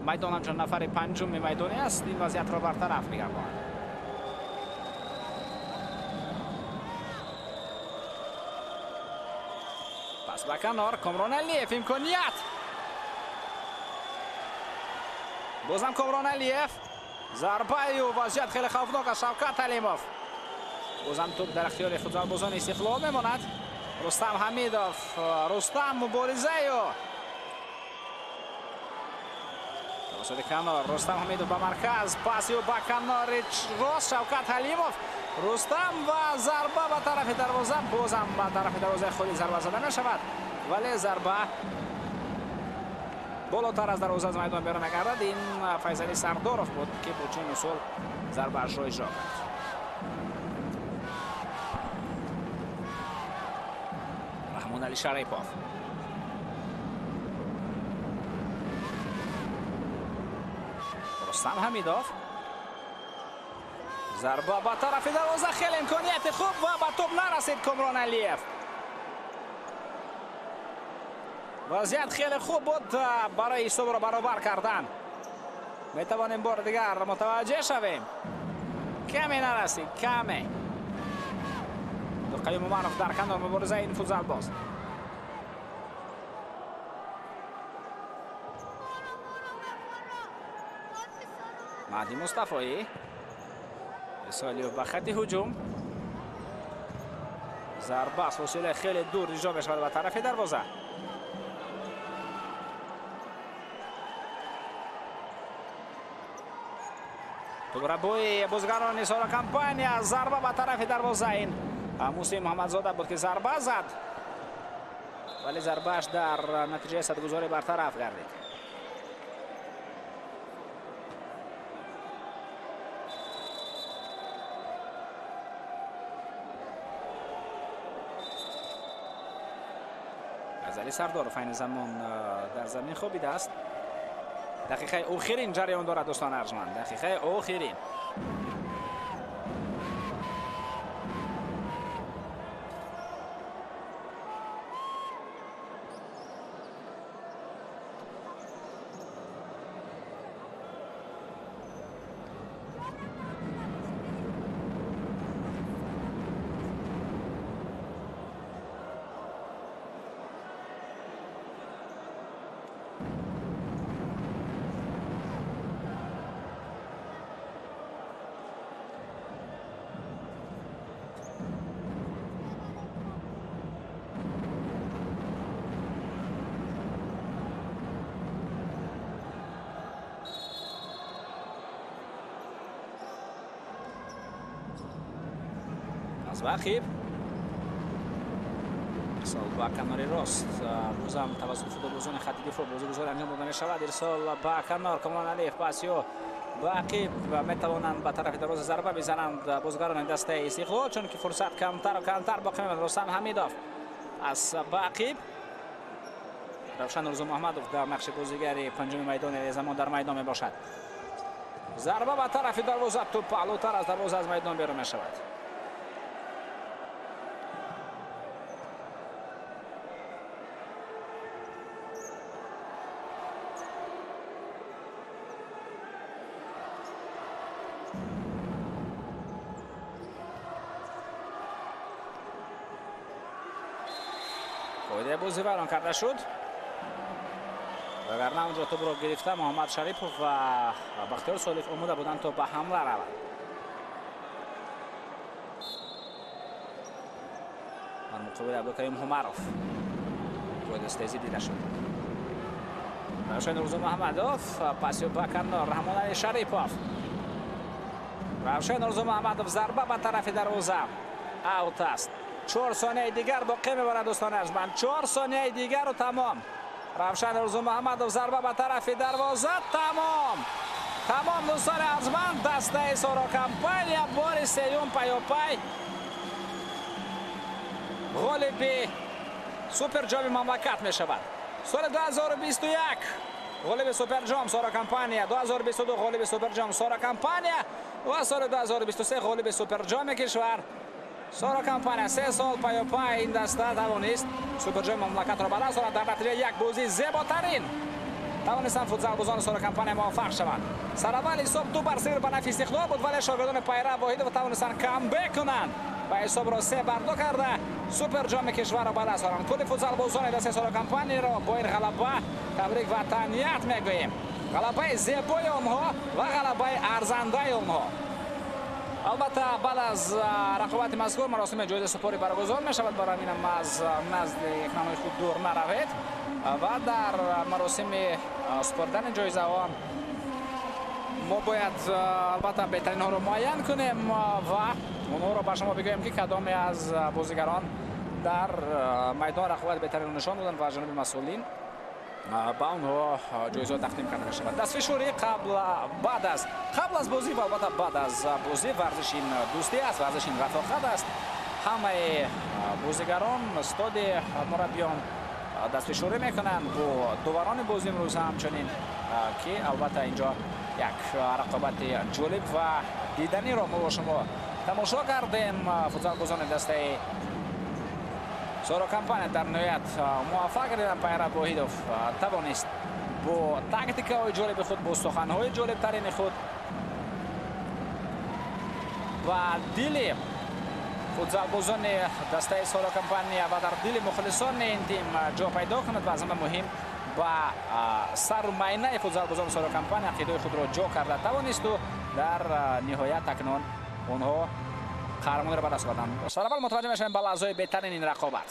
майдон ҳамчун нафари панҷуми майдонӣ аст, ин вазъиятро бартараф мегардонад. Пас ба канор Комрон Алиев, имконият. Бозам Комрон Алиев. Зарбаю вазъият хеле хавфнок аз Шавкат Ҳалимов. Бозам тӯб дар ихтиёри футзалбозони Истиқлол мемонад. Рустам Ҳамидов, Рустам муборизаю. Тавассути канор Рустам Ҳамидов ба марказ, паси ӯ ба канори рост Шавкат Ҳалимов. Рустам ва зарба ба тарафи дарвоза, бозам ба тарафи дарвозаи худи зарба зада мешавад, вале зарба болотар аз дарвоза аз майдон берун мегардад. Ин Файзали Сардоров буд, ки бо чунин усул зарбаашро иҷро кард. Раҳмонали Шарипов. Рустам Ҳамидов. Зарба ба тарафи дарвоза, хеле имконияти хуб ва ба топ нарасид Комрон Алиев. Вазъият хеле хуб буд барои ҳисобро баробар кардан. Метавонем бори дигар мутаваҷҷеҳ шавем. Каме нарасид, каме. Абдулқаюм Умаров дар канор мубориза ин футзалбоз. Маҳди Мустафоӣ. Исоалиев ба хати ҳуҷум. Зарба аз фосилаи хеле дур иҷро мешавад ба тарафи дарвоза. Тӯбрабои бозигарони Сора Компания, зарба ба тарафи дарвоза. Ин Муслим Муҳаммадзода буд, ки зарба зад, вале зарбааш дар натиҷаи садгузорӣ бартараф гардид. Файзали Сардоров айни замон дар замин хобидааст. Дақиқаи охирин ҷараён дорад, дӯстони арҷманд, дақиқаи охирин. Аз рақиб ирсол ба канори рост, бозам тавассути футболбозони хати дифоъ бозигузорӣ анҷом дода мешавад. Ирсол ба канор, Комрон Алиев, пасиё ба ақиб, метавонанд ба тарафи дарвоза зарба бизананд бозигарони дастаи Истиқлол, чунки фурсат камтару камтар боқӣ мемонад. Рустам Ҳамидов аз ба ақиб. Равшан Урзумуҳаммадов дар нақши бозигари панҷуми майдони замон дар майдон мебошад. Зарба ба тарафи дарвоза, тӯп паҳлӯтар аз дарвоза аз майдон берун мешавад. Қоидаи бозӣ вайрон карда шуд, вагарна онҷо тӯбро гирифта Муҳаммад Шарипов ва Бахтиёр Солиев омода буданд то ба ҳамла раванд. Дар муқобили Абдулкарим Ҳумаров қоидастезӣ дида шуд. Равшан Урзумуҳаммадов, пасиё ба канор, Раҳмонали Шарипов. Равшан Урзумуҳаммадов, зарба ба тарафи дарвоза, аут аст. 4 сонияи дигар боқӣ мебарад, дӯстони арҷманд, 4 сонияи дигару тамом. Равшан Урзумуҳаммадов, зарба ба тарафи дарвоза, тамом. Тамом, дӯстони арҷманд, дастаи Сора Компания бори сеюм паёпай ғолиби суперҷоми мамлакат мешавад. Соли 2021 ғолиби суперҷом Сора Компания, 2022 ғолиби суперҷом Сора Компания ва соли 2023 ғолиби суперҷоми кишвар Сора Компания. 3 сол паёпай ин даста тавонист суперҷоми мамлакатро ба даст орад. Дар натиҷаи як бозии зеботарин тавонистанд футзалбозони Сора Компания муваффақ шаванд. Сараввал ҳисоб 2-0 ба нафи Истиқлол буд, вале шогирдони Пайрав Воҳидов тавонистанд камбек кунанд ва ҳисобро 3-2 карда суперҷоми кишварро ба даст оранд. Кулли футзалбозони дастаи Сора Компанияро бо ин ғалаба табрик ва таҳният мегӯем. Ғалабаи зебои онҳо ва ғалабаи арзандаи онҳо. Албатта, баъд аз рақобати мазкур маросими ҷоизасупорӣ баргузор мешавад. Барои ҳаминам аз назди экранҳои худ дур наравед ва дар маросими супоридани ҷоизаҳо Мо бояд албатта беҳтаринҳоро муайян кунем ва онҳоро ба шумо бигӯем, ки кадоме аз бозигарон дар майдон рақобати беҳтаринро нишон доданд ва ҷониби масъулин ба онҳо ҷоизаҳо тақдим карда мешавад. Дастфишорӣ қабл аз бозӣ ва албатта баъд аз бозӣ. Варзиш ин дӯстӣ аст, варзиш ин рафоқат аст. Ҳамаи бозигарон, истоди мураббиён дастфишорӣ мекунанд бо доварони бозӣ имрӯз ҳамчунин, ки албатта инҷо як рақобати ҷолиб ва диданиро мо бо шумо тамошо кардем. Футзалбозони дастаи Соро Компания дар ниҳоят муваффақ гардиданд. Пайраб Воҳидов тавонист бо тактикаҳои ҷолиби худ, бо суханҳои ҷолибтарини худ ва дили футзалбозони дастаи Соро Компания ва дар дили мухлисони ин тим ҷо пайдо кунад ва аз ҳама муҳим ба сару майнаи футзалбозони Соро Компания ақидаи худро ҷо карда тавонисту дар ниҳоят акнун онҳо қаҳрамониро ба даст оварданд. Сараввал мутаваҷҷеҳ мешавем ба лаҳзаҳои беҳтарини ин рақобат.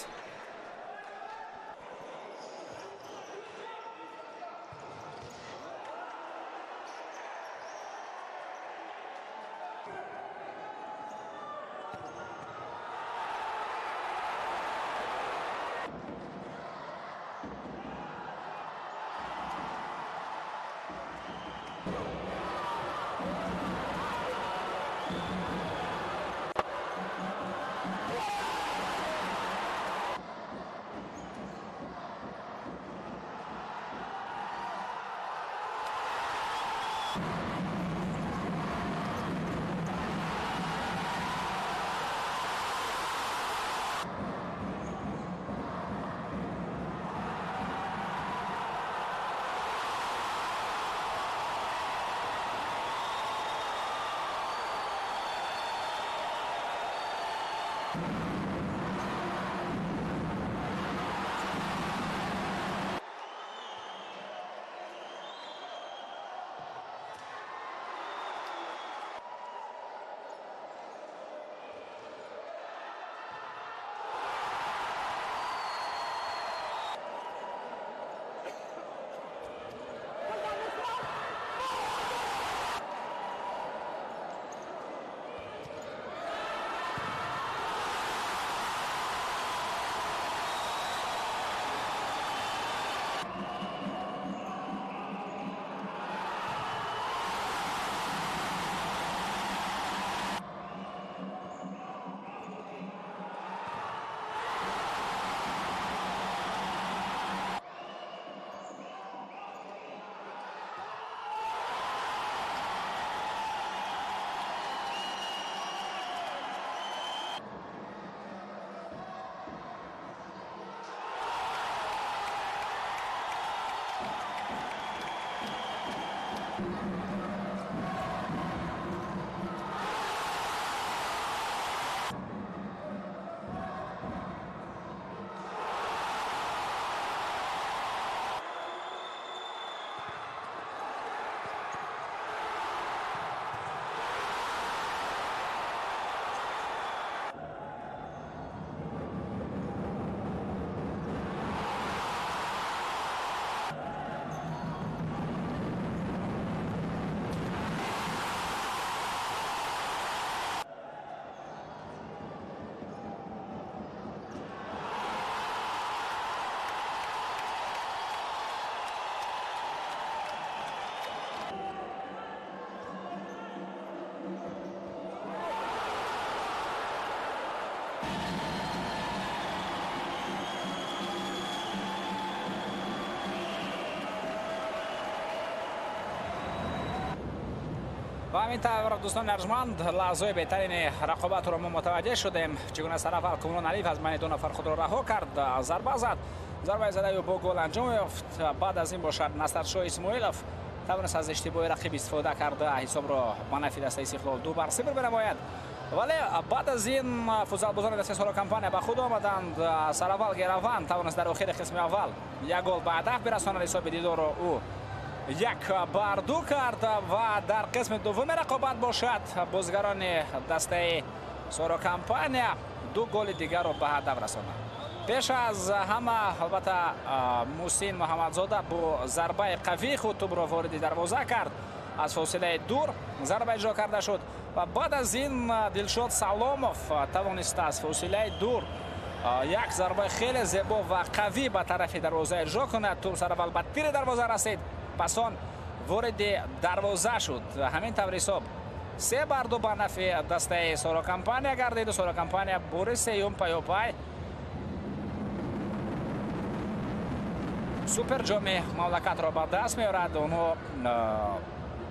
و همین طور دوستان ارجمند، لحظه بهترین رقابت رو ما متوجه شدیم. چگونه سر اول کامران علیف از من دو نفر خود را رها کرد، ضربه زد، ضربه زده با گل انجام یافت. بعد از این باشد نصرشاه اسماعیلов توانست از اشتباه رقیب استفاده کرده حساب را به نفع دسته استقلال 2-0 بنماید. ولی بعد از این فوتبالبازان دسته سارا کمپانی به خود آمدند. سر اول گروان توانست در آخر قسم اول یک گل به هدف برساند، حساب دیدار را او 1-2 کرد و در قسم دوم رقابت باشد بازیگران دسته سارا کمپانی 2 گل دیگر را به هدف رساندند. پیش از همه البته محسن محمدزاده با ضربه قوی خود توپ را وارد دروازه کرد аз фосилаи дур зарба иҷро карда шуд ва баъд аз ин Дилшод Саломов тавонист аз фосилаи дур як зарбаи хеле зебо ва қавӣ ба тарафи дарвоза иҷро кунад. Тӯб сараввал ба тири дарвоза расид, пас он вориди дарвоза шуд. Ҳамин тавр ҳисоб 3-2 ба нафъи дастаи Соро Компания гардид. Соро Компания бори сеюм паёпай суперҷоми мамлакатро ба даст меорад. Онҳо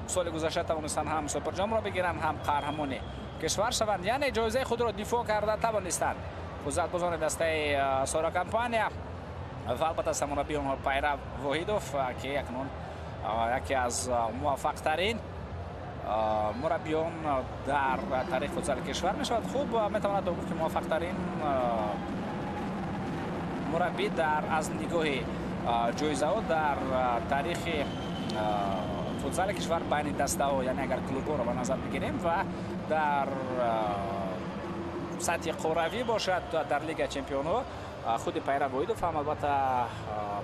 соли гузашта тавонистанд ҳам суперҷомро бигиранд, ҳам қаҳрамони кишвар шаванд, яъне ҷоизаи худро дифоъ карда тавонистанд. Футзалбозони дастаи Соро Компания ва албатта сармураббии онҳо Пайрав Воҳидов, ки акнун яке аз муваффақтарин мураббиён дар таърихи футзали кишвар мешавад. Хуб, метавонад гуфт, ки муваффақтарин мураббӣ дар аз нигоҳи ҷоизаҳо дар таърихи футзали кишвар байни дастаҳо, яъне агар клубҳоро ба назар бигирем ва дар сатҳи қорравӣ бошад дар Лига чемпионҳо, худи Пайрав Воҳидов ҳам албатта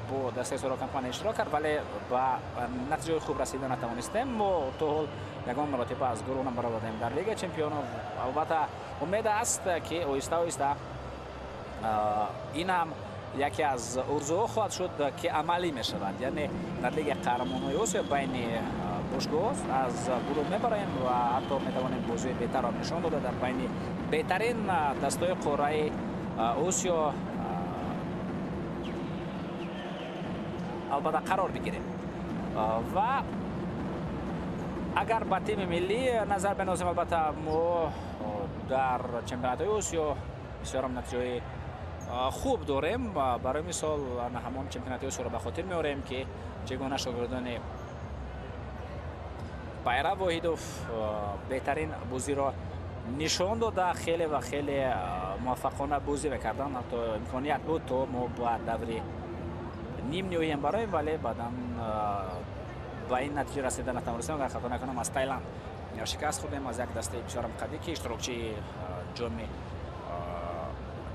бо дастаи Соро Компания иштирок кард, вале ба натиҷаҳои хуб расида натавонистем. Мо то ҳол ягон маротиба аз гурӯҳ набаровардем дар Лига чемпионҳо. Албатта умед аст, ки оҳиста оҳиста ин ҳам яке аз орзуҳо хоҳад шуд, ки амалӣ мешавад, яъне дар Лигаи қаҳрамонҳои Осиё байни бошгоҳҳо аз гурӯҳ мебароем ва ҳатто метавонем бозии беҳтарро нишон дода дар байни беҳтарин дастаҳои қораи Осиё албатта қарор бигирем. Ва агар ба тими миллӣ назар бинозем, албатта мо дар чемпионатҳои Осиё бисёрам натиҷаҳои хуб дорем. Барои мисол ҳамон чемпионати Осиёро ба хотир меорем, ки чӣ гуна шогирдони Пайрав Воҳидов беҳтарин бозиро нишон дода, хеле ва хеле муваффақона бозӣ мекарданд. Ҳатто имконият буд, то мо ба даври нимниҳоиям бароем, вале баъдан ба ин натиҷа расида натавонистем. Агар хато накунам, аз Таиланд шикаст хӯрдем, аз як дастаи бисёрам қавӣ, ки иштирокчии ҷоми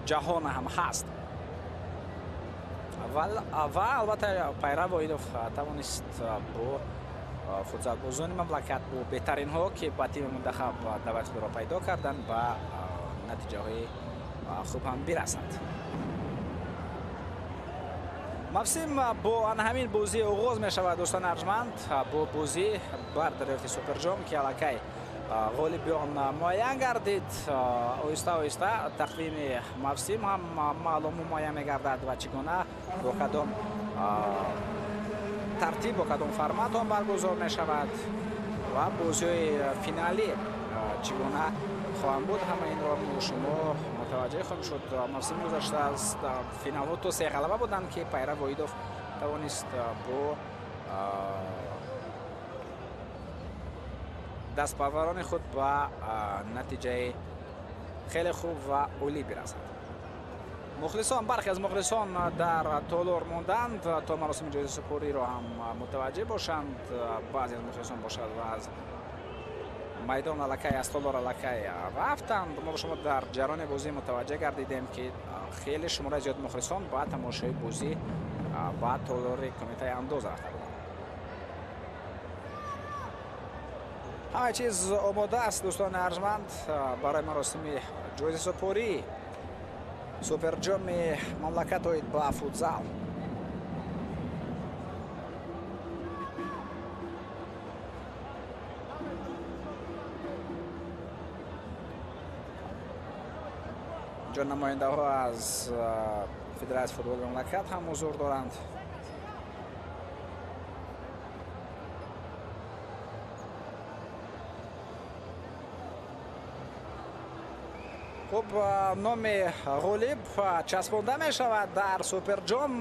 ҷаҳон ҳам ҳаст. Ва албатта Пайрав Воҳидов тавонист бо футзалбозони мамлакат, бо беҳтаринҳо, ки ба тими мунтахаб даъвати худро пайдо карданд, ба натиҷаҳои хуб ҳам бирасанд. Мавсим бо ана ҳамин бозӣ оғоз мешавад, дӯстони арҷманд, бо бозӣ бар дарёфти суперҷом, ки аллакай ғолиби он муайян гардид. Оҳиста оҳиста тақвими мавсим ҳам маълуму муайян мегардад ва чӣ гуна, бо кадом тартиб, бо кадом формат он баргузор мешавад ва бозиҳои финалӣ чӣ гуна хоҳанд буд, ҳама инро шумо мутаваҷҷеҳ хоҳем шуд. Мавсими гузашта аз финалҳо то се ғалаба буданд, ки Пайрав Воҳидов тавонист бо дастпарварони худ ба натиҷаи хеле хуб ва олӣ бирасад. Мухлисон, бархе аз мухлисон дар толор монданд то маросими ҷоизасупориро ҳам мутаваҷҷеҳ бошанд. Баъзе аз мухлисон бошад ва аз майдон аллакай, аз толор аллакай рафтанд. Мо шумо дар ҷараёни бозӣ мутаваҷҷеҳ гардидем, ки хеле шумораи зиёд мухлисон ба тамошои бозӣ ба толори кумитаи андоз рафта буданд. Ҳама чиз омода аст, дӯстони арҷманд, барои маросими ҷоизасупорӣ суперҷоми мамлакат оид ба футзал. Инҷо намояндаҳо аз Федератсияи футболи мамлакат ҳам ҳузур доранд. Хуб, номи ғолиб часпонда мешавад дар суперҷом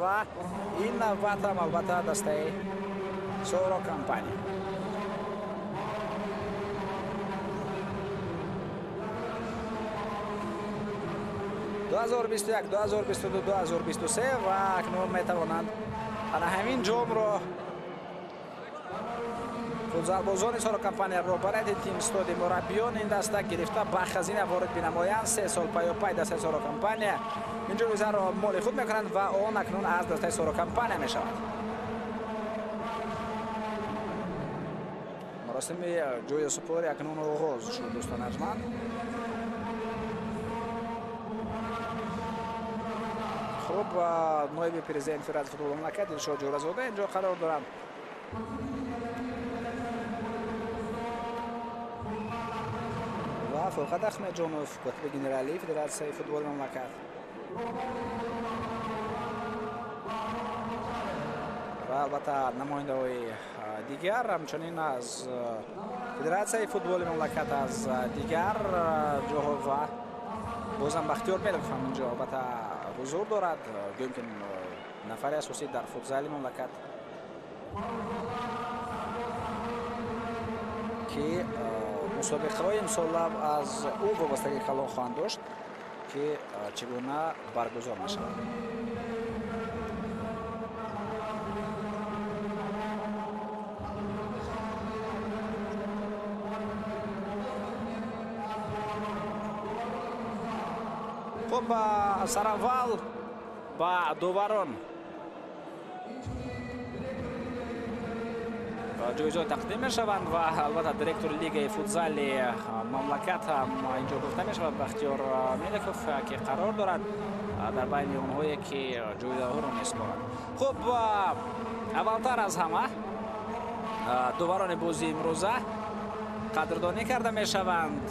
ва ин навбат ҳам албатта дастаи Соро Компания. 2021, 2022, 2023 ва акнун метавонанд ана ҳамин ҷомро футзалбозони Соро Компания роҳбарияти тим стоди мураббиён ин даста гирифта ба хазина ворид бинамоянд. 3 сол паёпай дастаи Соро Компания ин ҷоизаро моли худ мекунанд ва он акнун аз дастаи Соро Компания мешавад. Маросими ҷоизасупорӣ акнун оғоз шуд, дӯстони арҷманд. Хуб, ноиби президенти Федератсияи футболи мамлакат Дилшод Ҷӯразода инҷо қарор доранд. Ва Фурқат Ахмедҷонов, котиби генералии Федератсияи футболи мамлакат. Ва албатта намояндаҳои дигар, ҳамчунин аз Федератсияи футболи мамлакат, аз дигар ҷоҳо ва бозам Бахтиёр Мелов ҳам инҷо албатта ҳузур дорад, гӯем ки нафари асосӣ дар футзали мамлакат, ки мусобиқаҳои имсола аз ӯ вобастагии калон хоҳанд дошт, ки чӣ гуна баргузор мешавад. Хуб, сараввал ба доварон ҷоизаҳо тақдим мешаванд ва албатта директори лигаи футзали мамлакат ҳам инҷо гуфта мешавад, Бахтиёр Меликов, ки қарор дорад дар байни онҳое ки ҷоизаҳоро месупоранд. Хуб, аввалтар аз ҳама доварони бозии имрӯза қадрдонӣ карда мешаванд.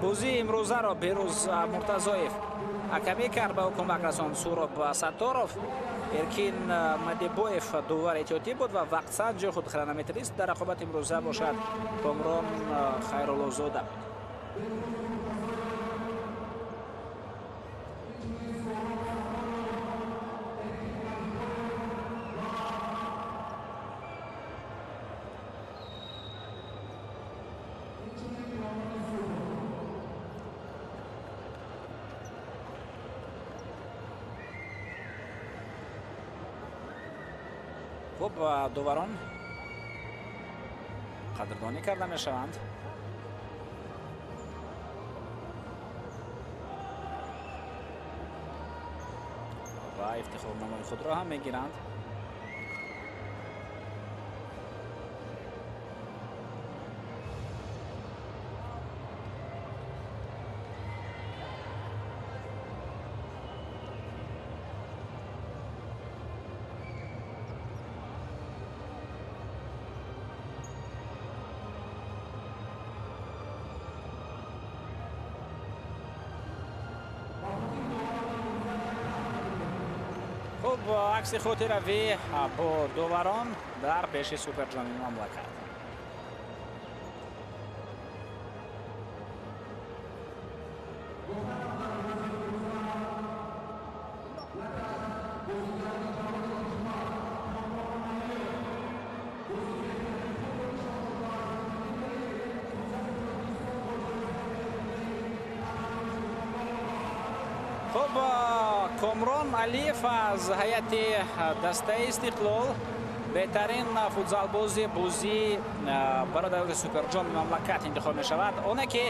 Бозии имрӯзаро Берӯз Муртазоев ҳакамӣ кард, ба ӯ кӯмак расонд Суроб Сатторов. Эркин Мадибоев довари эҳтиётӣ буд ва вақтсанҷи худ хронометрист дар рақобати имрӯза бошад Комрон Хайруллозода буд. Хуб, доварон қадрдонӣ карда мешаванд. Ва ифтихорномаи худро ҳам мегиранд. Хуб, акси хотиравӣ бо доварон дар пеши суперҷоми мамлакат. Хуб, Комрон Алиев аз ҳайати дастаи Истиқлол беҳтарин футзалбози бозии барои давраи суперҷоми мамлакат интихоб мешавад. Оне ки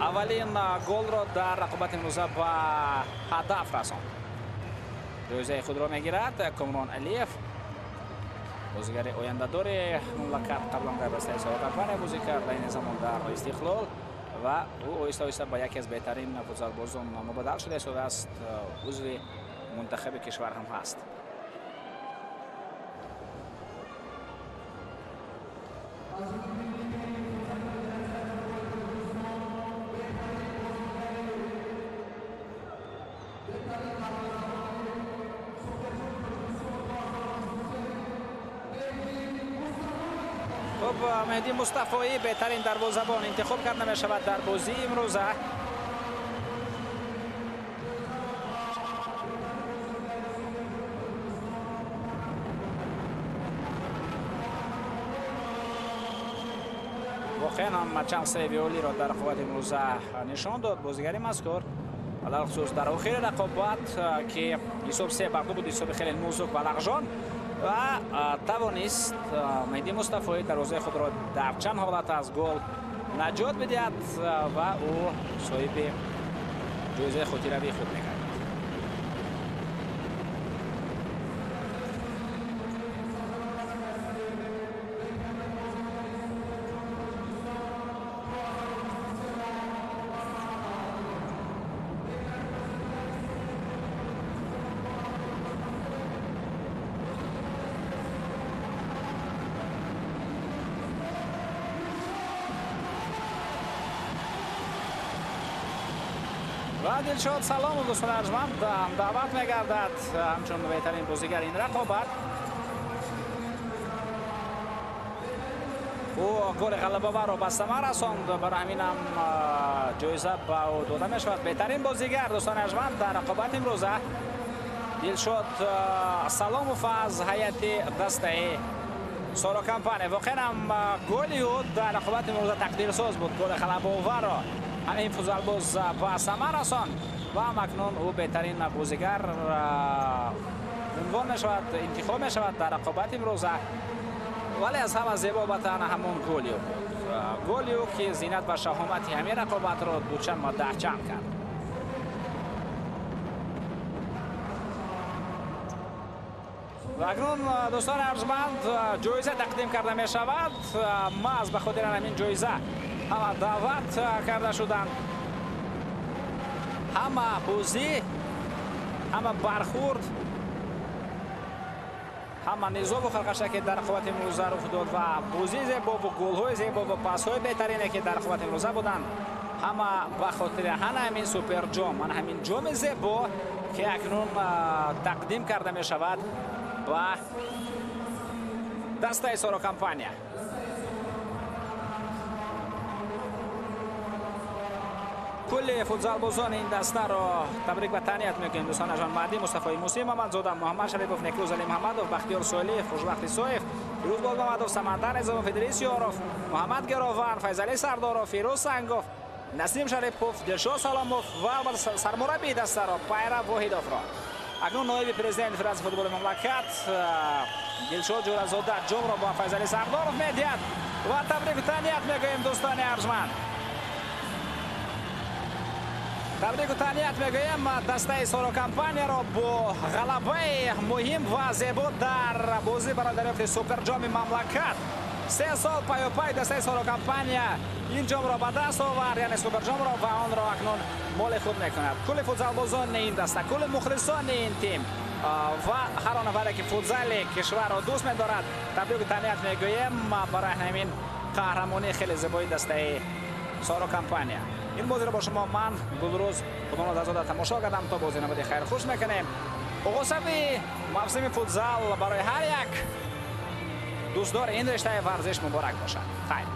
аввалин голро дар рақобати имрӯза ба ҳадаф расонд, ҷоизаи худро мегирад Комрон Алиев, бозигари ояндадори мамлакат. Қаблан дар дастаи Сорокампания бозӣ кард, айни замон дар Истиқлол, ва ӯ оҳиста оҳиста ба яке аз беҳтарин футзалбозон мубаддал шуда истодааст. Узви мунтахаби кишвар ҳам ҳаст. Хуб, Меҳдӣ Мустафоӣ беҳтарин дарвозабон интихоб карда мешавад дар бозии имрӯза. Воқеан ҳам чанд сейви олиро дар рақобати имрӯза нишон дод бозигари мазкур, алалхусус дар охири рақобат, ки ҳисоб 3-2 буд, ҳисоби хеле нозук ва лағжон, ва тавонист Меҳдӣ Мустафоӣ дарвозаи худро дар чанд ҳолат аз гол наҷот бидиҳад ва ӯ соҳиби ҷоизаи хотиравии худ мегардад. Ва Дилшод Саломов дӯстони арҷманд даъват мегардад ҳамчун беҳтарин бозигар ин рақобат. Ӯ голи ғалабаро ба самар расонд, барои ҳамин ҳам ҷоиза ба ӯ дода мешавад. Беҳтарин бозигар дӯстони арҷманд дар рақобати имрӯза Дилшод Саломов аз ҳайати дастаи Соро Компания. Воқеан ҳам голи ӯ дар рақобати имрӯза тақдирсоз буд. Голи ғалабаоварро ҳамин футзалбоз ба самар расонд ва акнун ӯ беҳтарин бозигар унвон мешавад, интихоб мешавад дар рақобати имрӯза. Вале аз ҳама зебо албатта ҳамон голи ӯ буд. Голи ӯ ки зинат ва шаҳомати ҳамин рақобатро дучанд ва даҳчанд кард. Ва акнун дӯстони арҷманд ҷоиза тақдим карда мешавад. Маҳз ба хотири ҳамин ҷоиза ҳама даъват карда шуданд. Ҳама бозӣ, ҳама бархурд, ҳама низову харқаша ки дар рақобати имрӯза рух дод ва бозии зебо ва голҳои зебо ва пасҳои беҳтарине ки дар рақобати имрӯза буданд, ҳама ба хотири ҳана ҳамин суперҷом, ана ҳамин ҷоми зебо ки акнун тақдим карда мешавад ба дастаи Соро Компания. Кулли футзалбозони ин дастаро табрик ва таҳният мекунем. Дӯстон Ажан Маҳдӣ, Мустафои Мусӣ Мамадзода, Муҳаммад Шарипов, Некрӯз Али Муҳаммадов, Бахтиёр Соҳилиев, Хушбахт Исоев, Фирӯз Болмамадов, Самандар Низомов, Идрис Ёров, Муҳаммад Гирован, Файзалӣ Сардоров, Фирӯз Сангов, Насим Шарипов, Дилшод Саломов ва сармураббии дастаро Пайрав Воҳидовро. Акнун ноиби президенти Федератсияи футболи мамлакат Дилшод Ҷӯразода ҷомро ба Файзалӣ Сардоров медиҳад ва табрику таҳният мегӯем дӯстони арҷманд. Табрику таҳният мегӯем дастаи Соро Компанияро бо ғалабаи муҳим ва зебо дар бозӣ барои дарёфти суперҷоми мамлакат. 3 сол пайопай дастаи Соро Компания ин ҷомро ба даст овард, яъне суперҷомро, ва онро акнун моли худ мекунад. Кулли футзалбозони ин даста, кулли мухлисони ин тим ва ҳар он нафаре ки футзали кишварро дӯст медорад, табрику таҳният мегӯем барои ҳамин қаҳрамонии хеле зебои дастаи Соро Компания. Ин бозиро бо шумо ман Гулрӯз Худоназарзода тамошо кардам. То бози навбати хайр хуш мекунем. Оғозави мавсими футзал барои ҳар як дӯстдори ин риштаи варзиш муборак бошад. Хайр.